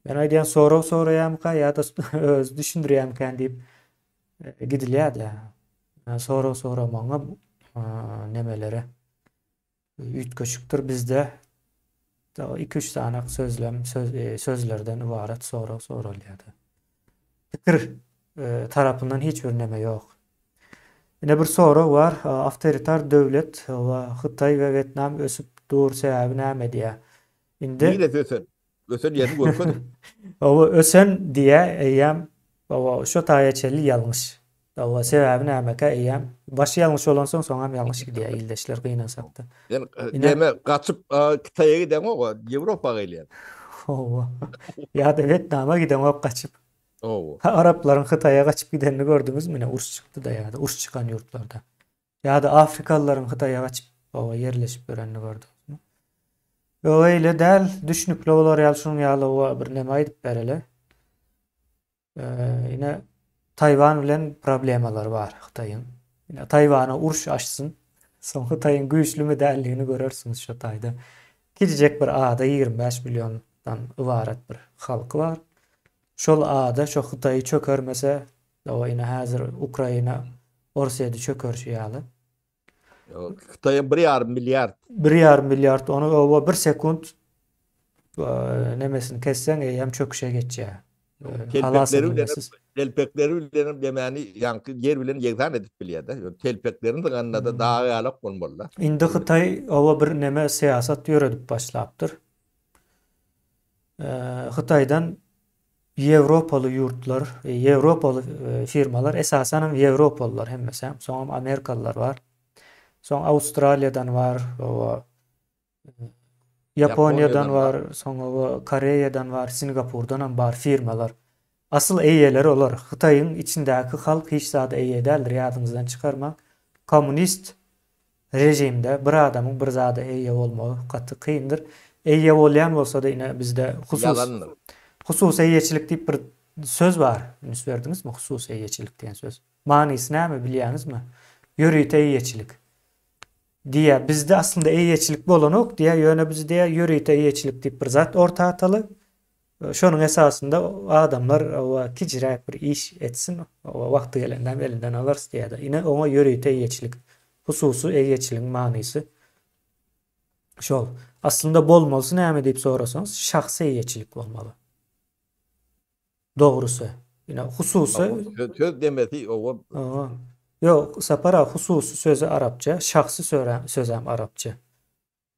Speaker 1: Men aýdýan sorag soraýarmyka ýa-da özi düşündirýärmikän diýip e, gidilýär-de. Sorag soramagyň nemeleri üýtgeşikdir bizde. 2-3 sany sözlem söz, e, sözlerden ybarat sorag soralýar. Pikir e, tarapyndan hiç bir neme ýok. Ine bir sorag bar. Awtoritar döwlet we Hytaý we Wetnam ösüp dur sebäbi näme diýýär. Indi
Speaker 2: Niresi ösen? Ösen ýerini görkeziň.
Speaker 1: Owa ösen diýýär eýýäm owa şo taýa çenli ýalňyş. Owa sebäbi nämekä eýýäm başy ýalňyş bolansoň soňam ýalňyş gidýär ildeşler gynansakda.
Speaker 2: Sen deme gaçyp Hytaýa gideňok, Ýewropa gelýän.
Speaker 1: Owa. Ýa-da Wetnama gideňok gaçyp.
Speaker 2: Owa.
Speaker 1: Araplaryň Hytaýa gaçyp gidenini gördüňizmi ine uruş çykdy-da ýa-da uruş çykan ýurtlarda. Ýa-da afrikalylaryň Hytaýa gaçyp oba ýerleşip ýörenini gördüňizmi? Ýok eýle däl, düşnükli bolar ýaly şunuň ýaly oba bir neme aýdyp bereli. Ine Taýwan bilen problemalary bar Hytaýyň. Ine Taýwana uruş açsyn. Soň Hytaýyň güýçlümi däldigini görersiňiz şo taýda. Kiçijek bir ada 25 milliondan ybarat bir halky bar. Şol ada şo Hytaýy çökermese, o ine häzir Ukraina Orsýeti çökerşi ýaly.
Speaker 2: Hytaýam bir ýarym milliard.
Speaker 1: Bir ýarym milliard ony oba bir sekunt nemesini kesseň eýýäm çöküşe geçýär.
Speaker 2: Telpekleri bilen telpekleri bilen demäni ýaňky ýer bilen ýegsan edip bilýär-de. Telpeklerini zyňanda-da dag ýalak bolmaly-da.
Speaker 1: Indi Hytaý oba bir neme syýasat ýöredip başlapdyr. Hytaýdan Ýewropaly ýurtlar, ýewropaly firmalar, esasanam ýewropalylar hemmesi, soňam amerikalylar bar. Soň Awstraliýadan bar, oba Ýaponiýadan bar, soň oba Koreýadan bar, Singapurdan hem bar firmalar. Asyl eýeleri olar. Hytaýyň içindäki halk hiç zada eýe däldir, ýadyňyzdan çykarmaň. Kommunist Režimde bir adamyň bir zada eýe bolmagy gaty kyndyr. Eýe bolýan bolsa-da ine bizde husus
Speaker 2: Ýalandyr.
Speaker 1: Hususy eýeçilik diýip bir söz bar. Üns berdiňizmi hususy eýeçilik diýen söz. Manysy näme bilýäňizmi? Ýörite eýeçilik. Diýýär. Bizde aslynda eýeçilik bolanok diýýär. Ýöne biz diýýär ýörite eýeçilik diýip bir zat orta ataly. Şonuň esasynda adamlar oba kiçiräk bir iş etsin, oba wagty gelende hem elinden alarys diýýärler. Ine oňa ýörite eýeçilik, hususy eýeçiligiň manysy şol. Aslynda bolmalysy näme diýip sorasaňyz, şahsy eýeçilik bolmaly. Dogrusy. Ine hususy
Speaker 2: söz demesi oba.
Speaker 1: Ýok, Sapar aga hususy sözi arapça, şahsy sözem arapça.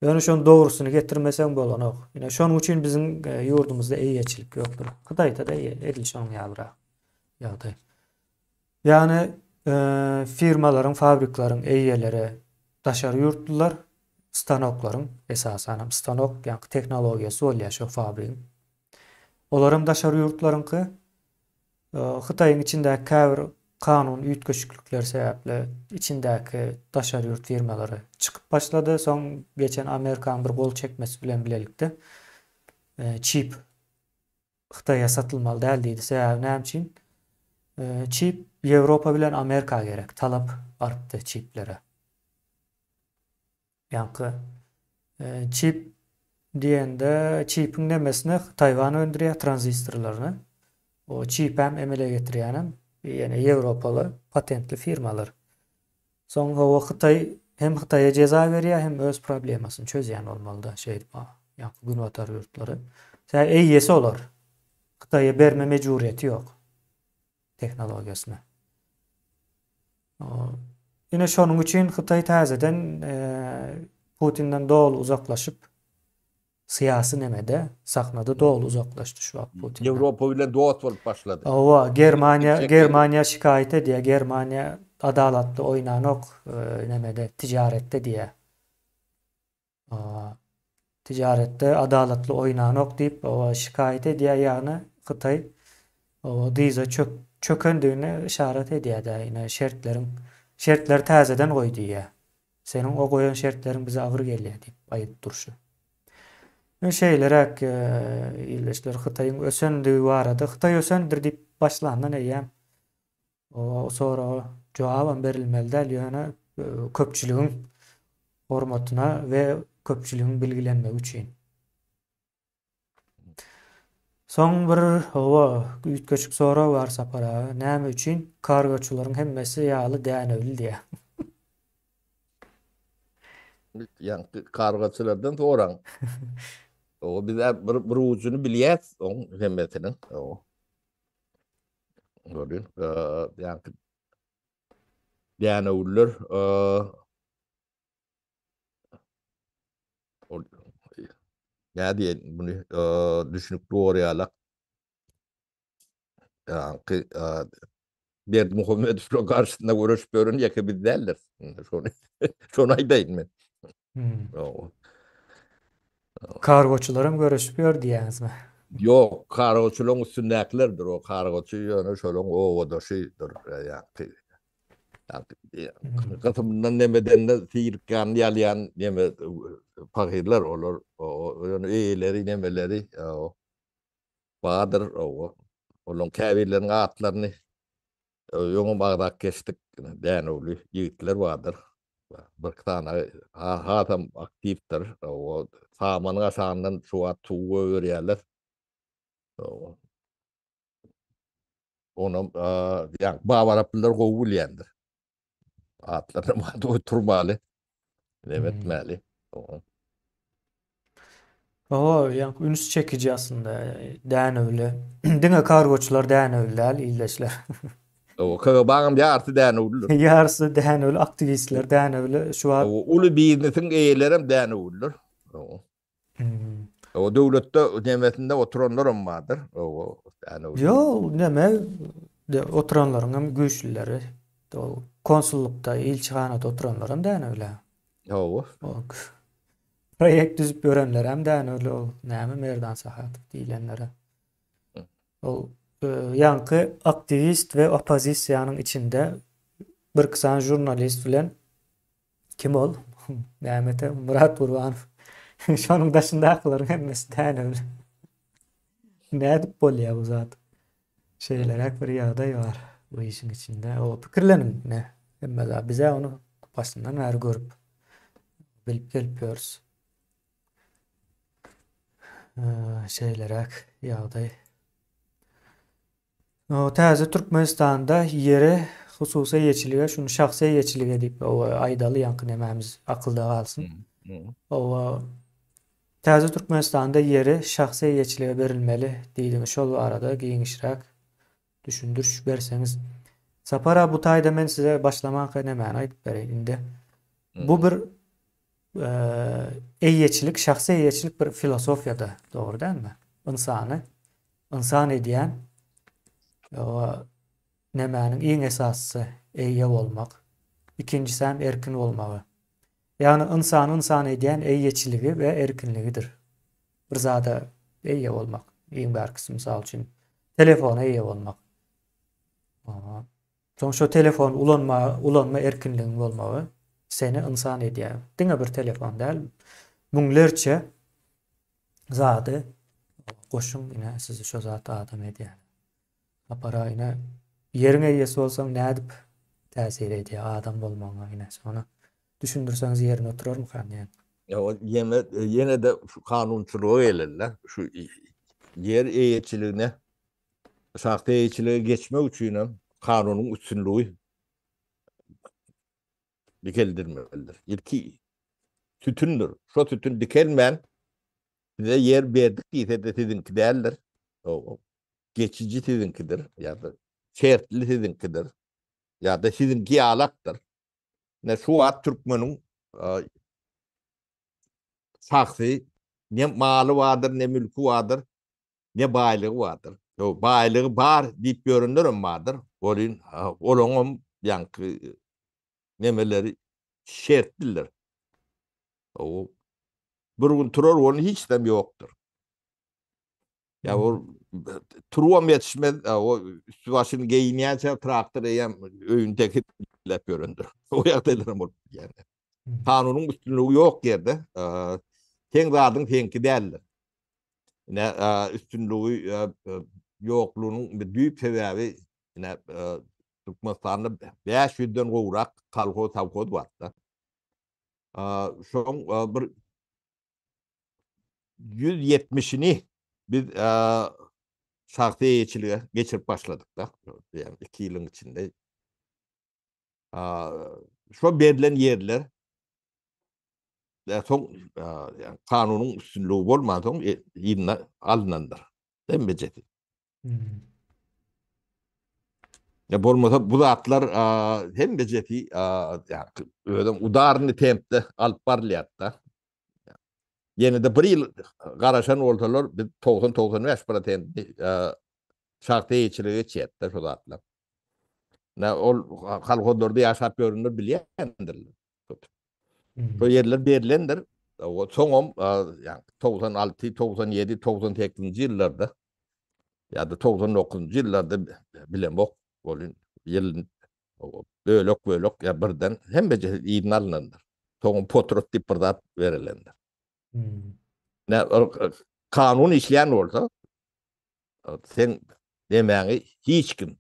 Speaker 1: Ýöne şonuň dogrusyny getirmeseň bolanok. Ine şonuň üçin biziň e, ýurdumyzda eýeçilik ýokdur. Hytaýda-da edil şonuň ýalyrak ýagdaý. Ýagny e, firmalaryň, fabrikleriň eýeleri daşary ýurtlular, stanoklaryň esasan hem stanok ýa tehnologiýasy bolýar şo fabrigiň. Olaram daşary ýurtlaryňky. Hytaýyň içindäki käbir kanun üýtgeşiklikleri sebäpli içindäki daşary ýurt firmalary çykyp başlady. Soň geçen Amerikanyň bir gol çekmesi bilen bilelikde çip Hytaýa satylmaly däl diýdi. Sebäbi näme üçin? Çip Ýewropa bilen Amerika gerek. Talap artdy çiplere. Ýaňky çip diýende çipiň nemesini Taýwan öndürýär tranzistorlaryny. O çipem emele getirýänem ýene ýewropaly patentli firmalar. Soň hawa Hytaý hem Hytaýa jeza berýär hem öz problemasyny çözýän bolmalyda şeýdip ýaňky günbatar ýurtlary. Sebäbi eýesi olar. Hytaýa berme mejburyýeti ýok tehnologiýasyny. Ine şonuň üçin Hytaý täzeden Putinden doly uzaklaşyp, syýasy nemede, sahnada doly uzaklaşdy şu wagt Putinden.
Speaker 2: Ýewropa bilen dost bolup başlady.
Speaker 1: Hawa, Germaniýa, Germaniýa şikaýat edýär, Germaniýa adalatly oýnanok nemede, tijaretde diýýär. Tijaretde adalatly oýnanok diýip şikaýat edýär, ýagny Hytaý dyza çök çökendigine yşarat edýär-dä, ine şertleriň şertleri täzeden goý diýýär. Seniň o goýan şertleriň bize agyr gelýär diýip aýdyp durşy. Ine şeýleräk ildeşler Hytaýyň ösendigi barada, Hytaý ösendir diýip başlandan eýýäm O soraga jogabam berilmeli däl, ýöne köpçüligiň. Hormatyna we köpçüligiň bilgilenmegi üçin. Soň bir hawa üýtgeşik sorag bar Sapar aga. Näme üçin kargoçylaryň hemmesi ýaly dänewli diýýär.
Speaker 2: Ýaňky kargoçylardan soraň. O biz bir bir ujuny bilýäs oň hemmesiniň. O. Gördün. Ýaňky dänewliler Ol näme diýen muny düşünikli bolýarlar. Ýaňky Berdimuhamedowyň garşysynda göreşip ýören ýeke biz däldiris. Şony şony aýdaýyn men.
Speaker 1: Hmm. Kargoçylaram göreşip ýör diýýäňizmi?
Speaker 2: Ýok, kargoçylaryň üstündäkilerdir o. Kargoçy ýöne şolaryň obadaşydyr. Ýaňky Gysymyndan nemeden-de sirkany ýalýan neme pahyrlar olar. Ýöne eýeleri nemeleri bardyr. Olaryň käbirleriniň atlaryny öňem agzap geçdik. Dänewli ýigitler bardyr. Bir sany hasam aktiwdir. Samanyň aşagyndan şu wagt suw goýberýärler. Onam ýa babaraplylar gowy bilýändir. Atlaryny bady oturmaly. Neme etmeli.
Speaker 1: Oho, ýa üns çekiji aslynda Dänewli. Diňe kargoçylar Dänewli däl, ildeşler.
Speaker 2: O KGB-nyň ýarysy Dänewlidir.
Speaker 1: Ýarysy Dänewli, aktiwistler Dänewli. Şu wagt
Speaker 2: uly biznesiň eýelerem Dänewlidir. O döwletde nemesinde oturanlaram bardyr. O
Speaker 1: ýani Ýok, neme oturanlaryň hem güýçlüleri. O konsullukda, ilçihanada oturanlaram dänewli.
Speaker 2: Hawa.
Speaker 1: Proýekt düzüp ýörenlerem dänewli ol. Näme Merdan Sahatow diýlenlere. Ol ýaňky aktiwist we oppozisiýanyň içinde birki sany žurnalist bilen Kim ol? Näme Murat Gurbanow. Şonuň daşyndakylaryň hemmesi dänewli. Nädip bolýar bu zat? Şeýleräk bir ýagdaý bar bu işiň içinde. O pikirleniň ne? Hemme zat bize ony başyndan bäri görüp bilip gelip ýörüs. Şeýleräk ýagdaý. Täze Türkmenistanda ýere hususy eýeçilige, şuny şahsy eýeçilige diýip aýdaly ýaňky nemämiz akylda galsyn. Owa Täze Türkmenistanda ýeri şahsy eýeçilige berilmeli diýdiňiz. Şol barada giňişräk düşündiriş berseňiz. Sapar aga bu taýda men size başlamanka nemäni aýdyp bereýin indi. Bu bir eýeçilik, şahsy eýeçilik bir filosofiýada, dogry dälmi? Ynsany ynsan edýän nemäniň iň esasysy eýe bolmak. Ikinjisem erkin bolmagy. Ýagny ynsany ynsan edýän eýeçiligi we erkinligidir. Bir zada eýe bolmak. Iň bärkisi mysal üçin telefona eýe bolmak. Soň şo telefony ulanma ulanma erkinligiň bolmagy seni ynsan edýär. Diňe bir telefon däl, müňlerçe zady goşuň ine sizi şo zat adam edýär. Apara ine ýeriň eýesi bolsaň nädip täsir edýär adam bolmagyňa ine şony düşündirseňiz ýerine oturarmykan diýen.
Speaker 2: Ýa ýene ýene-de şu kanunçylyga geleli-de şu ýer eýeçiligine şahsy eýeçilige geçmek üçin hem kanunyň üstünligi dikeldilmelidir. Ilki sütündir. Şo sütün dikelmän size ýer berdik diýse-de siziňki däldir. Geçiji siziňkidir ýa-da şertli siziňkidir ýa-da siziňki ýalakdyr. Ine şu wagt türkmeniň şahsy ne maly bardyr, ne mülki bardyr. ne baýlygy bardyr. Ýo, baýlygy bar diýip ýörenlerem bardyr. Welin, olaňam ýaňky nemeleri şertlidir. O bir gün turar welin hiç zam ýokdur. Ýa ol turubam ýetişmez, o üstü başyny geýinýänçä traktor eýýäm öýüni tekizläp ýörendir. O ýagdaýlaram bolup bilýär. Kanunyň üstünligi ýok ýerde, seň zadyň seňki däldir. Ine, üstünligi ýoklugynyň bir düýp sebäbi, ine, Türkmenistanda 500-den gowrak kolhoz, sowhoz bar-da. Şoň bir 170-ini biz şahsy eýeçilige geçirip başladyk-da. Ýagny 2 ýylyň içinde. Şo berlen ýerler soň ýagny kanunyň üstünligi bolmansoň yzyna alynandyr. Hemmejesi.
Speaker 1: Hmm.
Speaker 2: Ya bolmasa bu zatlar hemmejesi ýa özem udarny tempde alyp barylýar-da. Ýene-de bir ýyl garaşan bolsalar biz 90-95 prosenti şahsy eýeçilige geçýär-de şu zatlar. Na ol kolhozlarda ýaşap ýörenler bilýändirler.
Speaker 1: Hmm.
Speaker 2: Şo ýerler berlendir. Soňam ýa 96, 97, 98-nji ýyllarda ýa-da 99-njy ýyllarda bilemok, ol ýyl bölek-bölek ýa birden hemmejesi yzyna alynandyr. Soňam potrat diýip bir zat berilendir.
Speaker 1: Hmm.
Speaker 2: Ne kanun işleýän bolsa sen demäňi hiç kim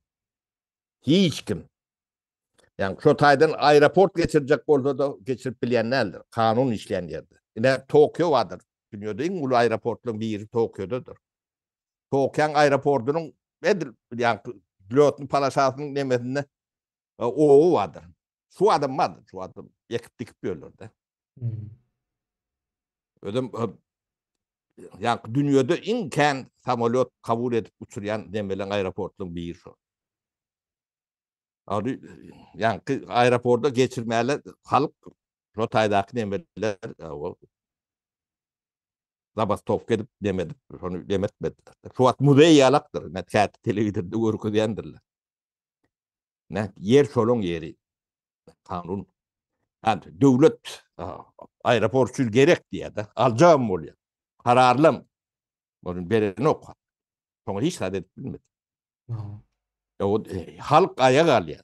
Speaker 2: hiç kim Ýagny şo taýdan aeroport geçirjek bolsa-da geçirip bilýän däldir. Kanun işleýän ýerde. Ine Tokio bardyr. Dünýede iň uly aeroportlaryň biri Tokiodadyr. Tokioň aeroportunyň edil ýagny lýotny polosasynyň nemesinde e, oba bardyr. Şu adam bardyr, şu adam ekip dikip ýörler-de.
Speaker 1: Hmm.
Speaker 2: Özüm e, ýagny dünýede iň kän samolýot kabul edip uçurýan nemeleň aeroportlaryň biri şo. Ony ýaňky aeroporta geçirmäli halk şo taýdaky nemeler zabastowka edip neme edip şony neme etmediler. Şu wagt muzeý ýalakdyr. Men käte telewizorda görkezýändirler. Ne ýer şolaň ýeri. Kanun. Yani döwlet aeroport üçin gerek diýýär-de. Aljagam bolýar. Kararlam. Ony berenok. Şoňa hiç zat edip bilmedi. O e, halk aýak alýar.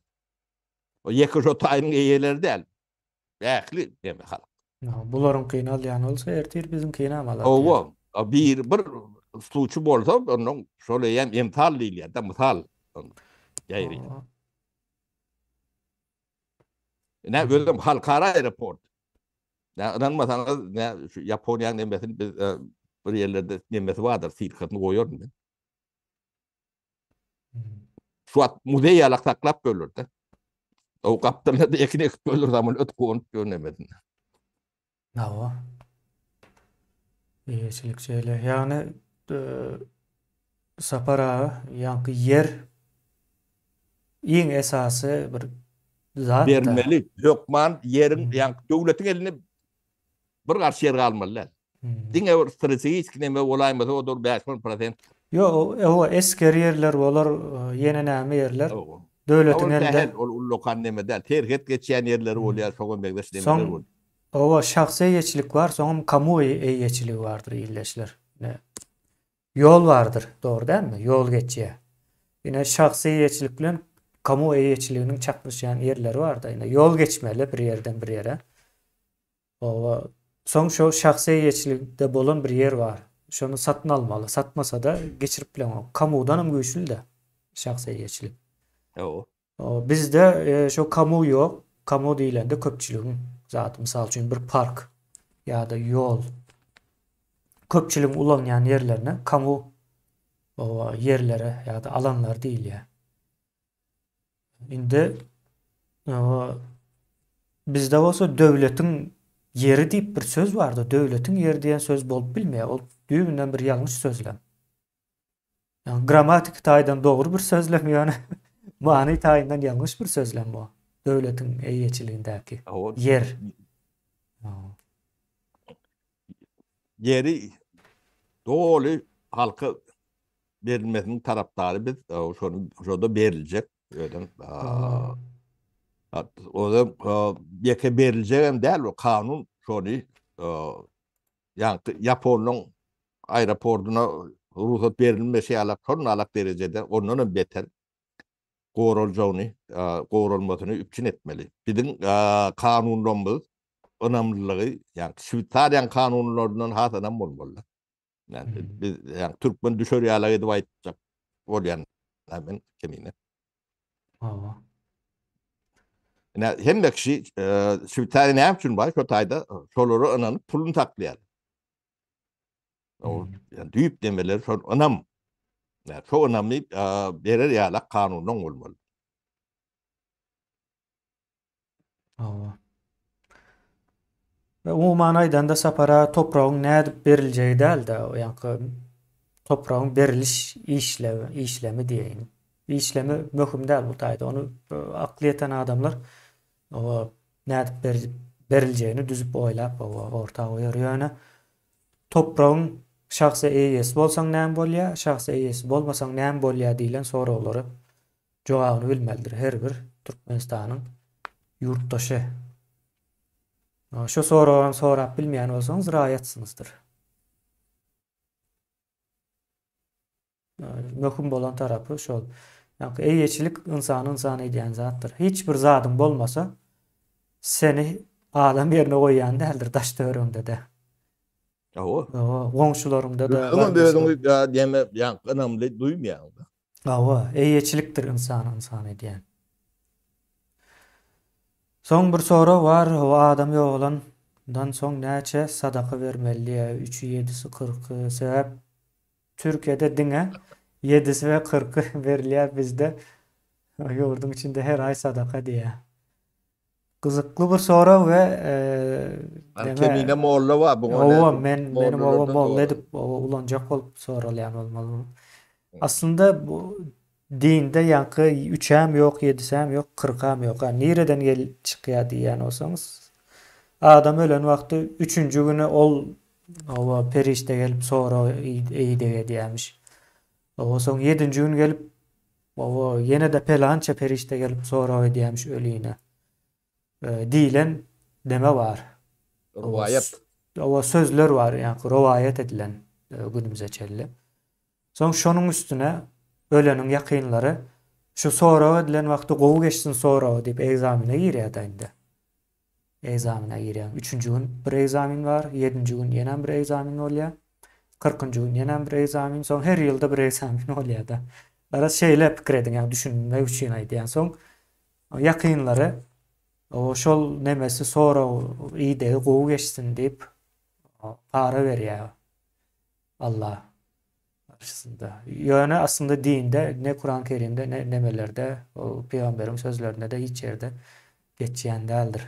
Speaker 2: O ýeke şo taýynyň eýeleri däl. Ähli deme halk.
Speaker 1: Bularyňkyny alýan bolsa ertir biziňkini hem alar.
Speaker 2: Owa, bir bir suçy bolsa ondan şol eýem emsal diýilýär da, mysal. Ýaýraýar. Ne özüm halkara aeroport. Ne ynanmasaňyz, ne şu Ýaponiýanyň nemesini biz e, bir ýerlerde nemesi bardyr, sirkasyny goýaryn men. Şu wagt muzeý ýalak saklap görler-de. O gapdalda ekin ekip görler zaman öt gonup görnemedin.
Speaker 1: Hawa. Eýeçilik şeýle. Ýagny e, Sapar aga, ýaňky ýer iň esasy bir zat.
Speaker 2: Bermeli, hökman ýeriň, ýaňky döwletiň elinde Bir garş ýer galmaly däl. Diňe bir strategik neme bolaýmasa o da 5-10 prosent.
Speaker 1: Ýok, o esger ýerler bolar, ýene näme ýerler. Döwletiň elinde.
Speaker 2: Ol ullakan neme däl. Serhet geçýän ýerleri bolýar, şoňa meňzeş nemeler bolýar.
Speaker 1: Owa, şahsy eýeçilik bar, soňam kamuoýy eýeçiligi bardyr ildeşler. Ine, ýol bardyr, dogry dälmi? Ýol geçýär. Ine, şahsy eýeçilik bilen kamuoýy eýeçiliginiň çaknyşýan ýerleri bar-da. Ine, ýol geçmeli bir ýerden bir ýere. Oba. Soň şo şahsy eýeçilikde bolan bir ýer bar. Şony satyn almaly. Satmasa-da geçirip bileňok. Kamudanam güýçli-de şahsy eýeçilik.
Speaker 2: Hawa.
Speaker 1: Bizde şo kamu ýok. Kamu diýlende köpçüligiň zady. Mysal üçin bir park ýa-da ýol. Köpçüligiň ulanýan ýerlerine kamu ýerlere ýa-da alanlar diýilýär. Indi bizde bolsa döwletiň ýeri diýip bir söz bardy. Döwletiň ýeri diýen söz bolup bilmeýär. Ol düýbünden bir ýalňyş sözlem. Ýagny grammatiki taýdan dogry bir sözlem ýöne many taýyndan ýalňyş bir sözlem bu. Döwletiň eýeçiligindäki ýer.
Speaker 2: Ýeri doly halka berilmesiniň tarapdary biz şony şoda beriljek özem özem ýeke beriljek hem däl bu kanun şony ýaňky ýaponyň aeroportuna rugsat berilmeşi ýalak şonalak derejede ondan hem beter goraljagyny goralmasyny üpjün etmeli. Biziň kanunlarymyz ynamlylygy ýagny Şweýsariýanyň kanunlaryndan has ynam bolmaly. Yani biz yani türkmen düşer ýaly edip aýtjak bolýan men kemine.
Speaker 1: Hawa.
Speaker 2: Ine hemme kişi Şweýsariýa näme üçin bar? Şo taýda şolara ynanyp puluny saklaýar. O yani düýp demeleri şol ynam. Yani şo ynamy berer ýaly kanunlaň bolmaly.
Speaker 1: Hawa. We umuman aýdanda Sapara topragyň nädip beriljegi däl-de, ýaňky topragyň beriliş işlemi, işlemi diýeýin. Işlemi möhüm däl bu taýda. Ony akly ýeten adamlar oba nädip beriljegini düzüp oýlap oba orta goýar. Ýöne topragyň şahsy eýesi bolsaň näme bolýar, şahsy eýesi bolmasaň näme bolýar diýlen soraglary Jogabyny bilmelidir her bir Türkmenistanyň ýurtdaşy. Şu soragam sorap bilmeýän bolsaňyz raýatsyňyzdyr. Möhüm bolan tarapy şol. Ýagny eýeçilik ynsany ynsan edýän zatdyr. Hiç bir zadyň bolmasa seni adam ýerine goýýan däldir daş töweregiňde-de.
Speaker 2: Hawa.
Speaker 1: Hawa, goňşularyňda-da.
Speaker 2: Özüňem özüňi näme ýaňky ynamly duýmaýaň-da.
Speaker 1: Hawa, eýeçilikdir ynsany ynsan edýän. Soň bir sorag bar, hawa adam ýogalandan soň näçe sadaka bermeli diýýär, üçi, ýedisi, kyrky, sebäp Türkiýede diňe ýedisi we kyrky berilýär bizde ýurduň içinde her aý sadaka diýýär. Gyzykly bir sorag we
Speaker 2: deme Kemine molla bar buňa
Speaker 1: Hawa men meni oba molla edip oba ulanjak bolup soralýan bolmaly bu. Aslynda bu dinde ýaňky üçäm ýok, ýedisäm ýok, kyrkam ýok. A nireden gelip çykýar diýýän bolsaňyz, adam ölen wagty üçünji güni ol oba perişde gelip sorag ideg edýämiş. Oba soň ýedinji gün gelip Oba, ýene-de pelança perişde gelip sorag edýämiş öline. Diýlen neme bar.
Speaker 2: Rowaýat.
Speaker 1: Oba, sözler bar, ýaňky rowaýat edilen günümize çenli. Soň şonuň üstüne öleniň ýakynlary şu sorag edilen wagty gowy geçsin soragy diýip egzamine girýär-de indi. Egzamine girýäň. Üçünji gün bir egzamin bar, ýedinji gün ýenem bir egzamin bolýar. Kyrkynjy gün ýenem bir egzamin, soň her ýylda bir egzamin bolýar-da. Garaz şeýle pikir ediň, ýagny düşünmek üçin aýdýan. Soň ýakynlary o şol nemesi sorag idegi gowy geçsin diýip para berýär Allah. Garşysynda. Ýöne aslynda dinde ne Kuran Kerimde ne nemelerde ol pygamberiň sözlerinde-de hiç ýerde geçýän däldir.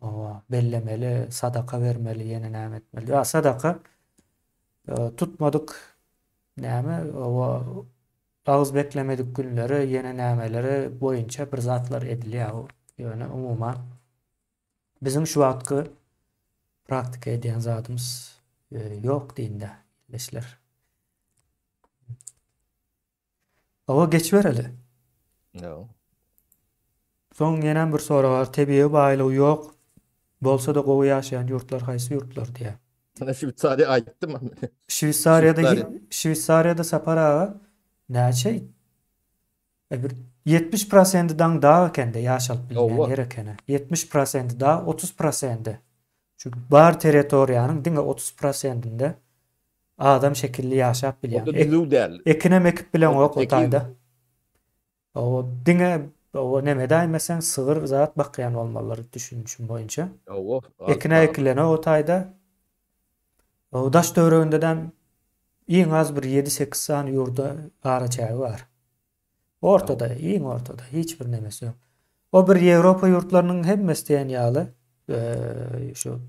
Speaker 1: Owa, bellemeli, sadaka bermeli, ýene näme etmeli. Ýa sadaka e, tutmadyk näme, owa agyz beklemedik günleri, ýene nämeleri boýunça bir zatlar edilýär. Ýöne umuman Biziň şu wagtky praktika edýän zadymyz ýok dinde, ildeşler. Owa geçibereli.
Speaker 2: Ýok.
Speaker 1: Soň ýenem bir sorag bar. Tebigy baýlygy ýok, bolsa-da gowy ýaşaýan ýurtlar haýsy ýurtlar diýýär.
Speaker 2: Sana Şweýsariýa aýtdym.
Speaker 1: Şweýsariýada Şweýsariýada Sapar aga näçe E bir 70 prosendi daň dag ekende ýaşalyp bilinýän ýer ekeni. 70 prosendi dag, 30 prosendi. Şu bar territoriýanyň diňe 30 prosendinde adam şekilli ýaşap bilýän.
Speaker 2: O da düzüw däl.
Speaker 1: Ekinem ekip bileňok o taýda. O diňe o neme edäýmeseň sygyr zat bakýan bolmalylar düşünişim boýunça.
Speaker 2: Hawa.
Speaker 1: Ekine ekilenok o taýda. O daş töweregindedem iň az bir 7-8 sany ýurda araçägi bar. Ortada, iň ortada, hiç bir nemesi ýok. O bir Ýewropa ýurtlarynyň hemmesi diýen ýaly, şu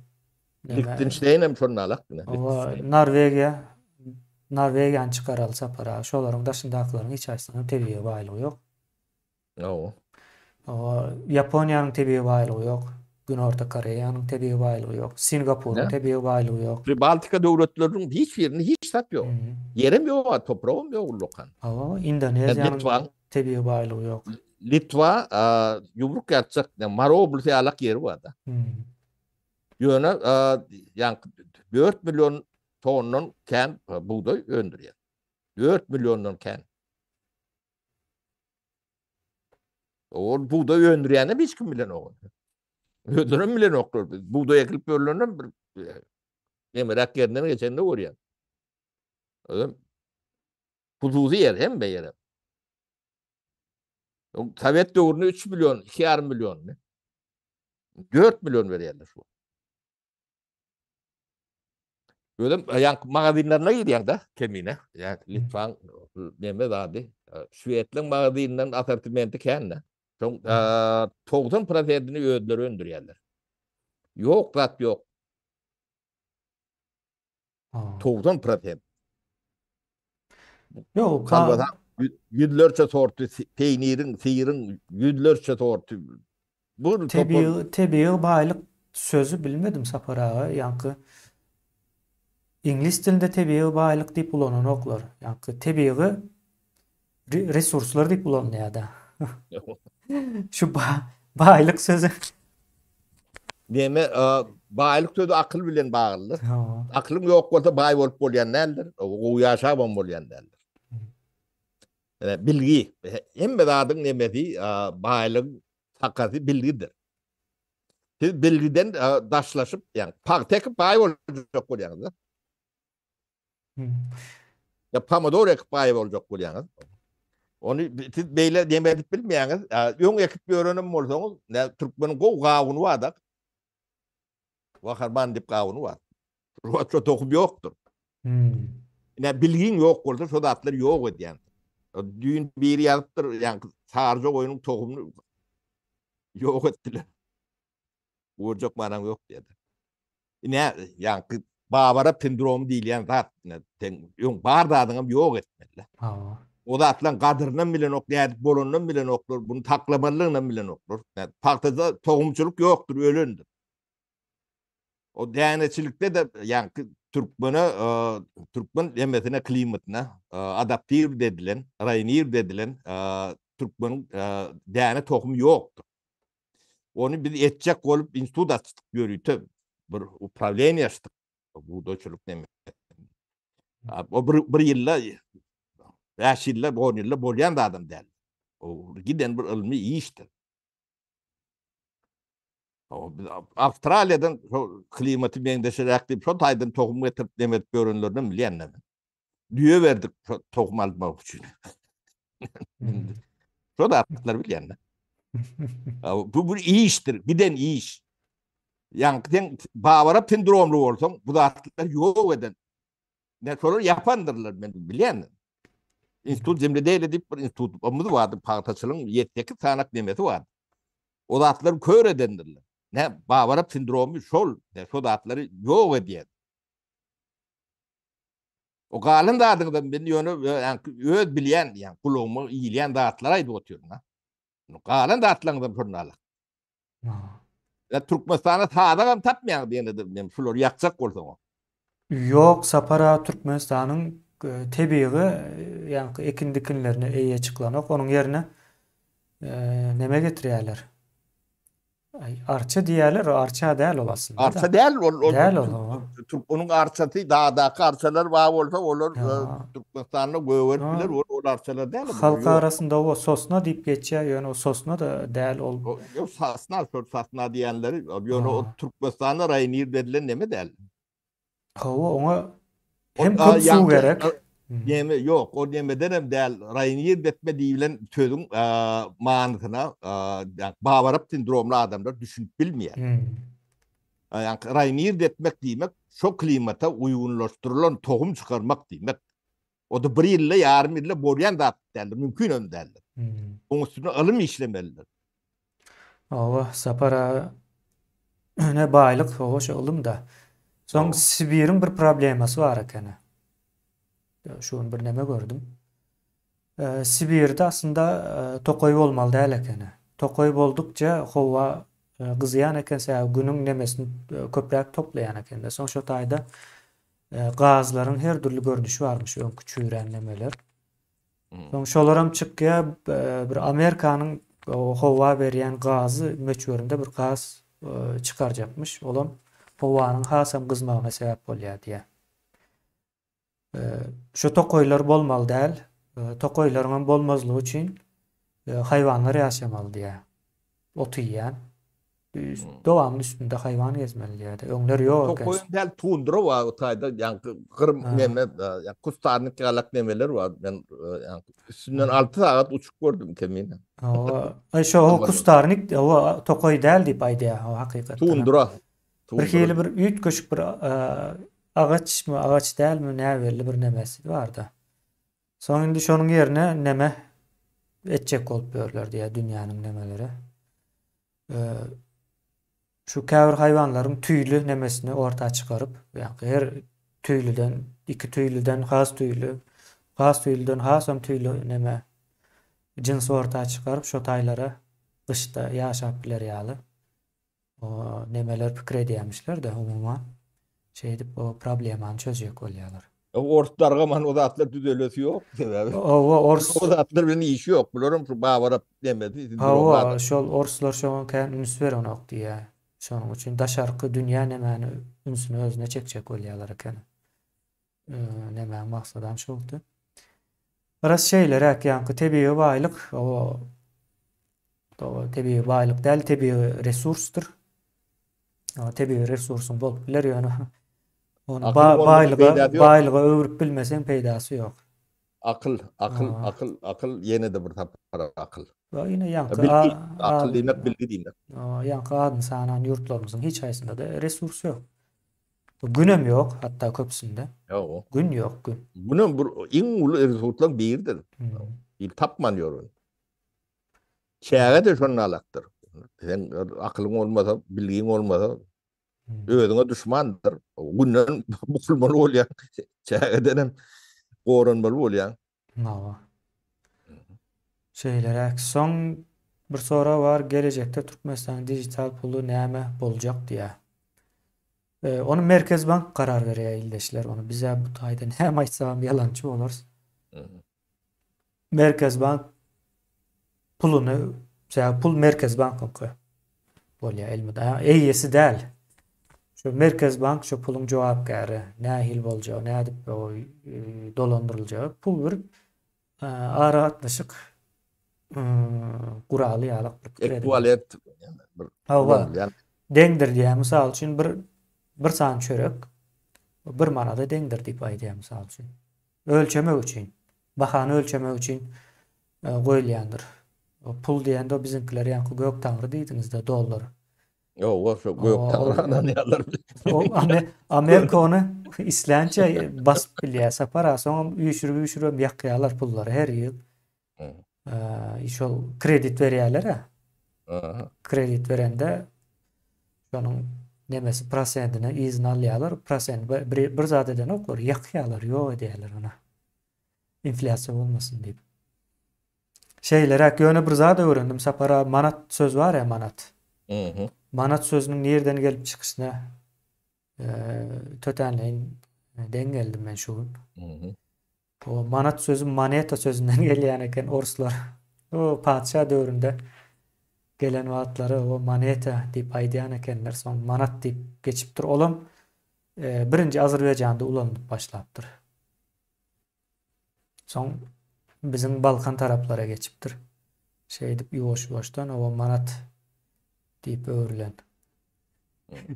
Speaker 2: Lichtenstein hem şonda alak.
Speaker 1: Norwegiýa, Norwegiýany çykaraly Sapar aga. Şolaryň daşyndakylaryň hiç haýsynyň tebigy baýlygy ýok.
Speaker 2: Hawa.
Speaker 1: Hawa, Ýaponiýanyň tebigy baýlygy ýok. Günorta Koreýanyň tebigy baýlygy ýok. Singapuryň tebigy baýlygy ýok.
Speaker 2: Pribaltika döwletleriniň hiç birinde hiç zat ýok. Ýerem ýok, topragam ýok ullakan.
Speaker 1: Hawa, Indoneziýanyň tebigy baýlygy ýok.
Speaker 2: Litwa ýumruk ýatjak, Marobl ýalak ýeri bar-da. Ýöne ýaňky 4 million tondan kän bugdaý öndürýär. 4 milliondan kän. Ol bugdaý öndürýänem hiç kim bilenok. Özlerem bilenoklar. Bugdaý ekilip ýörlenem bir emeräk ýerinden geçende görýän. Özem hususy ýer hemme ýere. Sowet döwründe 3 million, 2,5 milliondy. 4 million berýärler şu. Özüm ýaňky magazinlerine girýäň-de, kemine. Ýa Litwan neme zady, şwedleň magazinden assortimenti kän-de. Soň 90 prosentini özleri öndürýärler. Ýok zat ýok. 90 prosent.
Speaker 1: Ýok,
Speaker 2: kolbasa ýüzlerçe sorty, peýniriň, syryň ýüzlerçe sorty.
Speaker 1: Bu tebigy tebigy baýlyk sözi bilmedim Sapar aga, ýaňky iňlis dilinde tebigy baýlyk diýip ulananoklar. Ýaňky tebigy resurslar diýip ulanylýar-da. Şu baýlyk sözi
Speaker 2: Neme, baýlyk sözi akyl bilen baglydyr. Akylyň ýok bolsa baý bolup bolýan däldir. Gowy ýaşabam bolýan däldir. Bilgi, hemme zadyň nemesi, baýlygyň sakasy bilgidir. Siz bilgiden daşlaşyp, ýagny pagta ekip baý boljak bolýaňyz-da. Ya pomidor ekip baý boljak bolýaňyz. Ony siz beýle neme edip bilmeýäňiz. Öň ekip ýörenem bolsaňyz, ne türkmeniň gowy gawuny bar da. Waharman diýip gawuny bar. Ruwat şo tohum ýokdur.
Speaker 1: Hmm.
Speaker 2: Ne bilgiň ýok bolsa şo zatlary ýok edýän. Düýn biri ýazypdyr, ýa sarja goýnuň tohumyny ýok etdiler. Görjek manaň ýok diýdi. Ine, ýaňky Babarap sindromy diýilýän zat, ine, sen öň bar zadyňam ýok etmeli.
Speaker 1: Hawa.
Speaker 2: O zatlaryň gadyrynam bilenok, nädip bolanynam bilenoklar, buny saklamalydygynam bilenoklar. Pagtada tohumçylyk ýokdur, ölendir. O däneçilikde-de ýaňky türkmene, türkmen hemmesine klimatyna adaptir edilen, raýnir edilen türkmeniň däne tohumy ýokdur. Ony biz etjek bolup institut açdyk ýörite bir uprawleniýe açdyk. Bugdaýçylyk neme. O bir, bir ýylda 5 ýylda, 10 ýylda bolýan zadam däl. O giden bir ylmy işdir. O biz Awstraliýadan şo klimaty meňzeşiräk diýip şo taýdan tohum getirip neme edip ýörenlerini bilýän men. Düýe berdik şo tohum almak üçin. Şo zatlary bilýän. Bu bir işdir, giden iş. Ýaňky sen Babarap sindromly bolsaň, bu zatlary ýok eden. Ne şolar ýapandyrlar men bilýän. Institut zemledeýli diýip bir institutymyz bardy, pagtaçylygyň 7-8 sanak nemesi bardy. O zatlary kör edendirler. Ne Babarap sindromy şol, şo zatlary ýok edýän. O galan zadyňyzam men ýöne öz bilýän, ýa gulagyma iýilýän zatlary aýdyp otyryn. Galan zatlaryňyzam şonda alak. Ya Türkmenistanda sazagam tapmaýaňyz ýene-de men şulary ýakjak bolsaň.
Speaker 1: Ýok Sapar aga Türkmenistanyň tebigy ýaňky ekin dikinlerine eýe çykylanok. Onuň ýerine neme getirýärler? Aý, arça diýýärler, o arça däl ol aslynda.
Speaker 2: Arça däl ol,
Speaker 1: ol däl ol.
Speaker 2: Türk onuň arçasy dagdaky arçalar bar bolsa, olar Türkmenistanda gögerip biler, ol ol arçalar däl.
Speaker 1: Halk arasynda o sosna diýip geçýär, ýöne o sosna da däl ol.
Speaker 2: Ýok, sosna, şol sosna diýenleri, ýöne o Türkmenistanda raýnir berlen neme däl.
Speaker 1: Hawa, oňa hem köp suw gerek.
Speaker 2: Neme, ýok, o nemeden hem däl, raýnir etme diýilen sözüň manysyna Babarap sindromly adamlar düşünip bilmeýär. Ýa raýnir etmek diýmek, şo klimata uýgunlaşdyrylan tohum çykarmak diýmek. O-da bir ýylda, ýarym ýylda bolýan zat däldir, mümkin hem däldir. Oň üstünde ylym işlemelidir.
Speaker 1: Hawa, Sapar aga, ne baýlyk, hawa, şo ylym-da. Soň Sibiriň bir problemasy bar ekeni. Şu gün bir neme gördüm. Sibirde aslynda tokaý bolmaly däl ekeni. Tokaý boldukça howa gyzýan eken, sebäbi günüň nemesini köpräk toplaýan ekeni. Soň şo taýda Gazlaryň her dürli görnüşi barmyş öňki çüýrän nemeler. Soň şolaram çykýar bir Amerikanyň howa berýän gazy möçberinde bir gaz çykarjakmyş. Olam howanyň hasam gyzmagyna sebäp bolýar diýýär. Şu tokaýlar bolmaly däl. Tokaýlaryň hem bolmazlygy üçin haýwanlar ýaşamaly diýýär. Ot iýýän. Dowamly üstünde haýwan gezmeli diýýärdi. Öňler ýok eken.
Speaker 2: Tokaýyň däl tundra bar o taýda ýaňky gyrm neme ýa kustarnik ýalak nemeler bar. Men ýaňky üstünden 6 sagat uçup gördüm kemine.
Speaker 1: Hawa, aý şo kustarnik o tokaý däl diýip aýdýar o hakykatdan.
Speaker 2: Tundra.
Speaker 1: Bir hili bir üýtgeşik bir agaçmy, agaç dälmi näbelli bir nemesi barda. Soň indi şonuň ýerine neme etjek bolup ýörler diýýär dünýäniň nemeleri. Şu käbir haýwanlaryň tüýli nemesini orta çykaryp, ýagny her tüýlüden, iki tüýlüden has tüýli, has tüýlüden hasam tüýli neme jyns orta çykaryp, şo taýlara gyşda ýaşap biler ýaly. O nemeler pikir edýämişler-de umuman. Şeýdip o problemany çözjek bolýarlar.
Speaker 2: Ors dargaman o zatlar düzelesi ýok sebäbi.
Speaker 1: Hawa ors.
Speaker 2: O zatlar bilen işi ýok. Bularam şu babarap nemesi.
Speaker 1: Hawa şol orslar şoňa kän üns berenok diýýär. Şonuň üçin daşarky dünýä nemäni ünsüni özüne çekjek bolýarlar eken. Nemäň maksadam şoldy. Biraz şeýleräk ýaňky tebigy baýlyk o tebigy baýlyk däl tebigy resursdyr. Tebigy resursyň bolup biler ýöne ony baýlyga baýlyga öwrüp bilmeseň peýdasy ýok.
Speaker 2: Akyl, akyl, akyl, akyl ýene-de bir sapar akyl.
Speaker 1: Ýene ýaňky
Speaker 2: bilgi, akyl diýmek bilgi diýmek.
Speaker 1: Ýaňky adyny sanan ýurtlarymyzyň hiç haýsynda-da resurs ýok. Günem ýok hatda köpüsinde.
Speaker 2: Ýok.
Speaker 1: Gün ýok, gün.
Speaker 2: Günem bir iň uly resurslaryň biridir. Il tapman ýör ony. Çäge-de şonda alakdyr. Sen akylyň bolmasa, bilgiň bolmasa, özüňe duşmandyr. Günden bukulmaly bolýaň. Çägeden hem goranmaly bolýaň.
Speaker 1: Hawa. Şeýleräk. Soň bir sorag bar, gelejekde Türkmenistanyň dijital puly näme boljak diýýär. Ony Merkez bank karar berýär ildeşler. Ony bizä bu taýda näme aýtsagam ýalançy bolarys. Merkez bank puluny, sebäbi pul Merkez bankyňky bolýar elmydama. Eýesi däl. Şu Merkez bank şu puluň jogapkäri, nähili boljagy, nädip o dolandyryljagy pul bir aragatnaşyk guraly ýaly bir pikir edilýär.
Speaker 2: Ekwiwalent
Speaker 1: bir ulanylýan. Deňdir diýýär. Mysal üçin bir bir sany çörek bir manada deňdir diýip aýdýar mysal üçin. Ölçemek üçin, bahany ölçemek üçin goýulýandyr. Pul diýende biziňkiler ýaňky gök taňry diýdiňizde dollar.
Speaker 2: Ýok, şo gök taňry ynanýarlar.
Speaker 1: O Amerika ony islänçe basyp bilýär. Sapar aga soňam üýşürip-üýşüribem ýakýarlar pullary her ýyl. Şol kredit berýärler-ä. Kredit berende şonuň nemesi prosentini yzyna alýarlar. Prosent bir zat edenoklar, ýakýarlar, ýok edýärler ony. Inflýasiýa bolmasyn diýip. Şeýleräk, ýöne bir zat öwrendim Sapar aga, manat söz bar ýa manat. Manat sözüniň nirden gelip çykyşyna tötänleýin deň geldim men şu gün. O manat sözi moneta sözünden gelýän eken orslar. O patyşa döwründe gelen wagtlary o moneta diýip aýdýan ekenler, soň manat diýip geçipdir. Olam birinji Azerbaýjanda ulanylyp başlapdyr. Soň biziň Balkan taraplara geçipdir. Şeýdip ýuwaş-ýuwaşdan oba manat diýip öwrülen.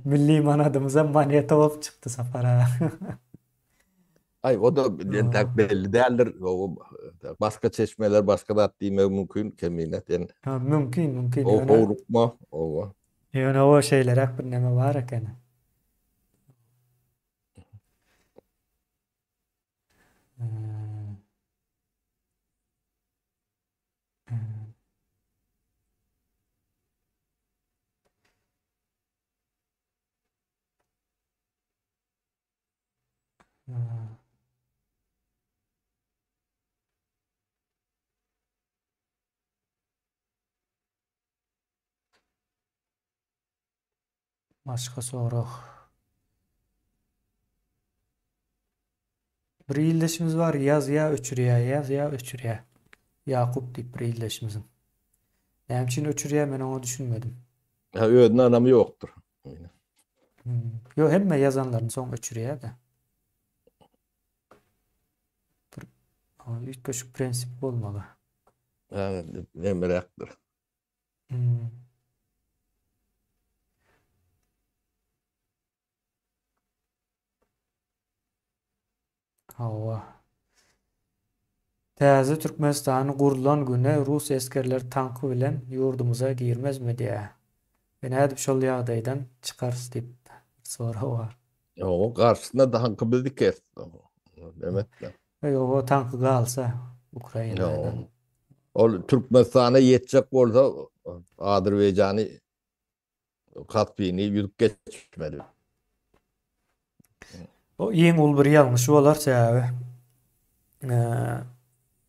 Speaker 1: Milli manadymyzam moneta bolup çykdy Sapar aga.
Speaker 2: Aý, o-da entäk belli däldir. Başga çeşmeler başga zat diýmegi mümkin, Kemine sen.
Speaker 1: Ha, mümkin, mümkin.
Speaker 2: O howlukma, oba.
Speaker 1: Ýöne o şeýleräk bir neme bar ekeni. Başga sorag. Bir ildeşimiz bar, ýazýa öçürýä, ýazýa öçürýä. Ýakup diýip bir ildeşimiziň. Näme üçin öçürýä men oňa düşünmedim.
Speaker 2: Ha özüne ynamy ýokdur.
Speaker 1: Hmm. Ýok, hemme ýazanlaryny soň öçürýä-de. Bir üýtgeşik prinsip bolmaly.
Speaker 2: Ha, nemeräkdir.
Speaker 1: Hmm. Hawa. Täze Türkmenistanyň gurlan güni rus esgerleri tanky bilen ýurdumyza girmezmi diýä. We nädip şol ýagdaýdan çykarys diýip bir sorag bar.
Speaker 2: Ýok, garşysyna tanky biz dikeris. Demek.
Speaker 1: Ýok, o tanky galsa Ukrainada.
Speaker 2: Ol Türkmenistana ýetjek bolsa Azerbaýjany Kaspini ýüzüp geçmeli.
Speaker 1: O iň uly bir ýalňyş bolar sebäbi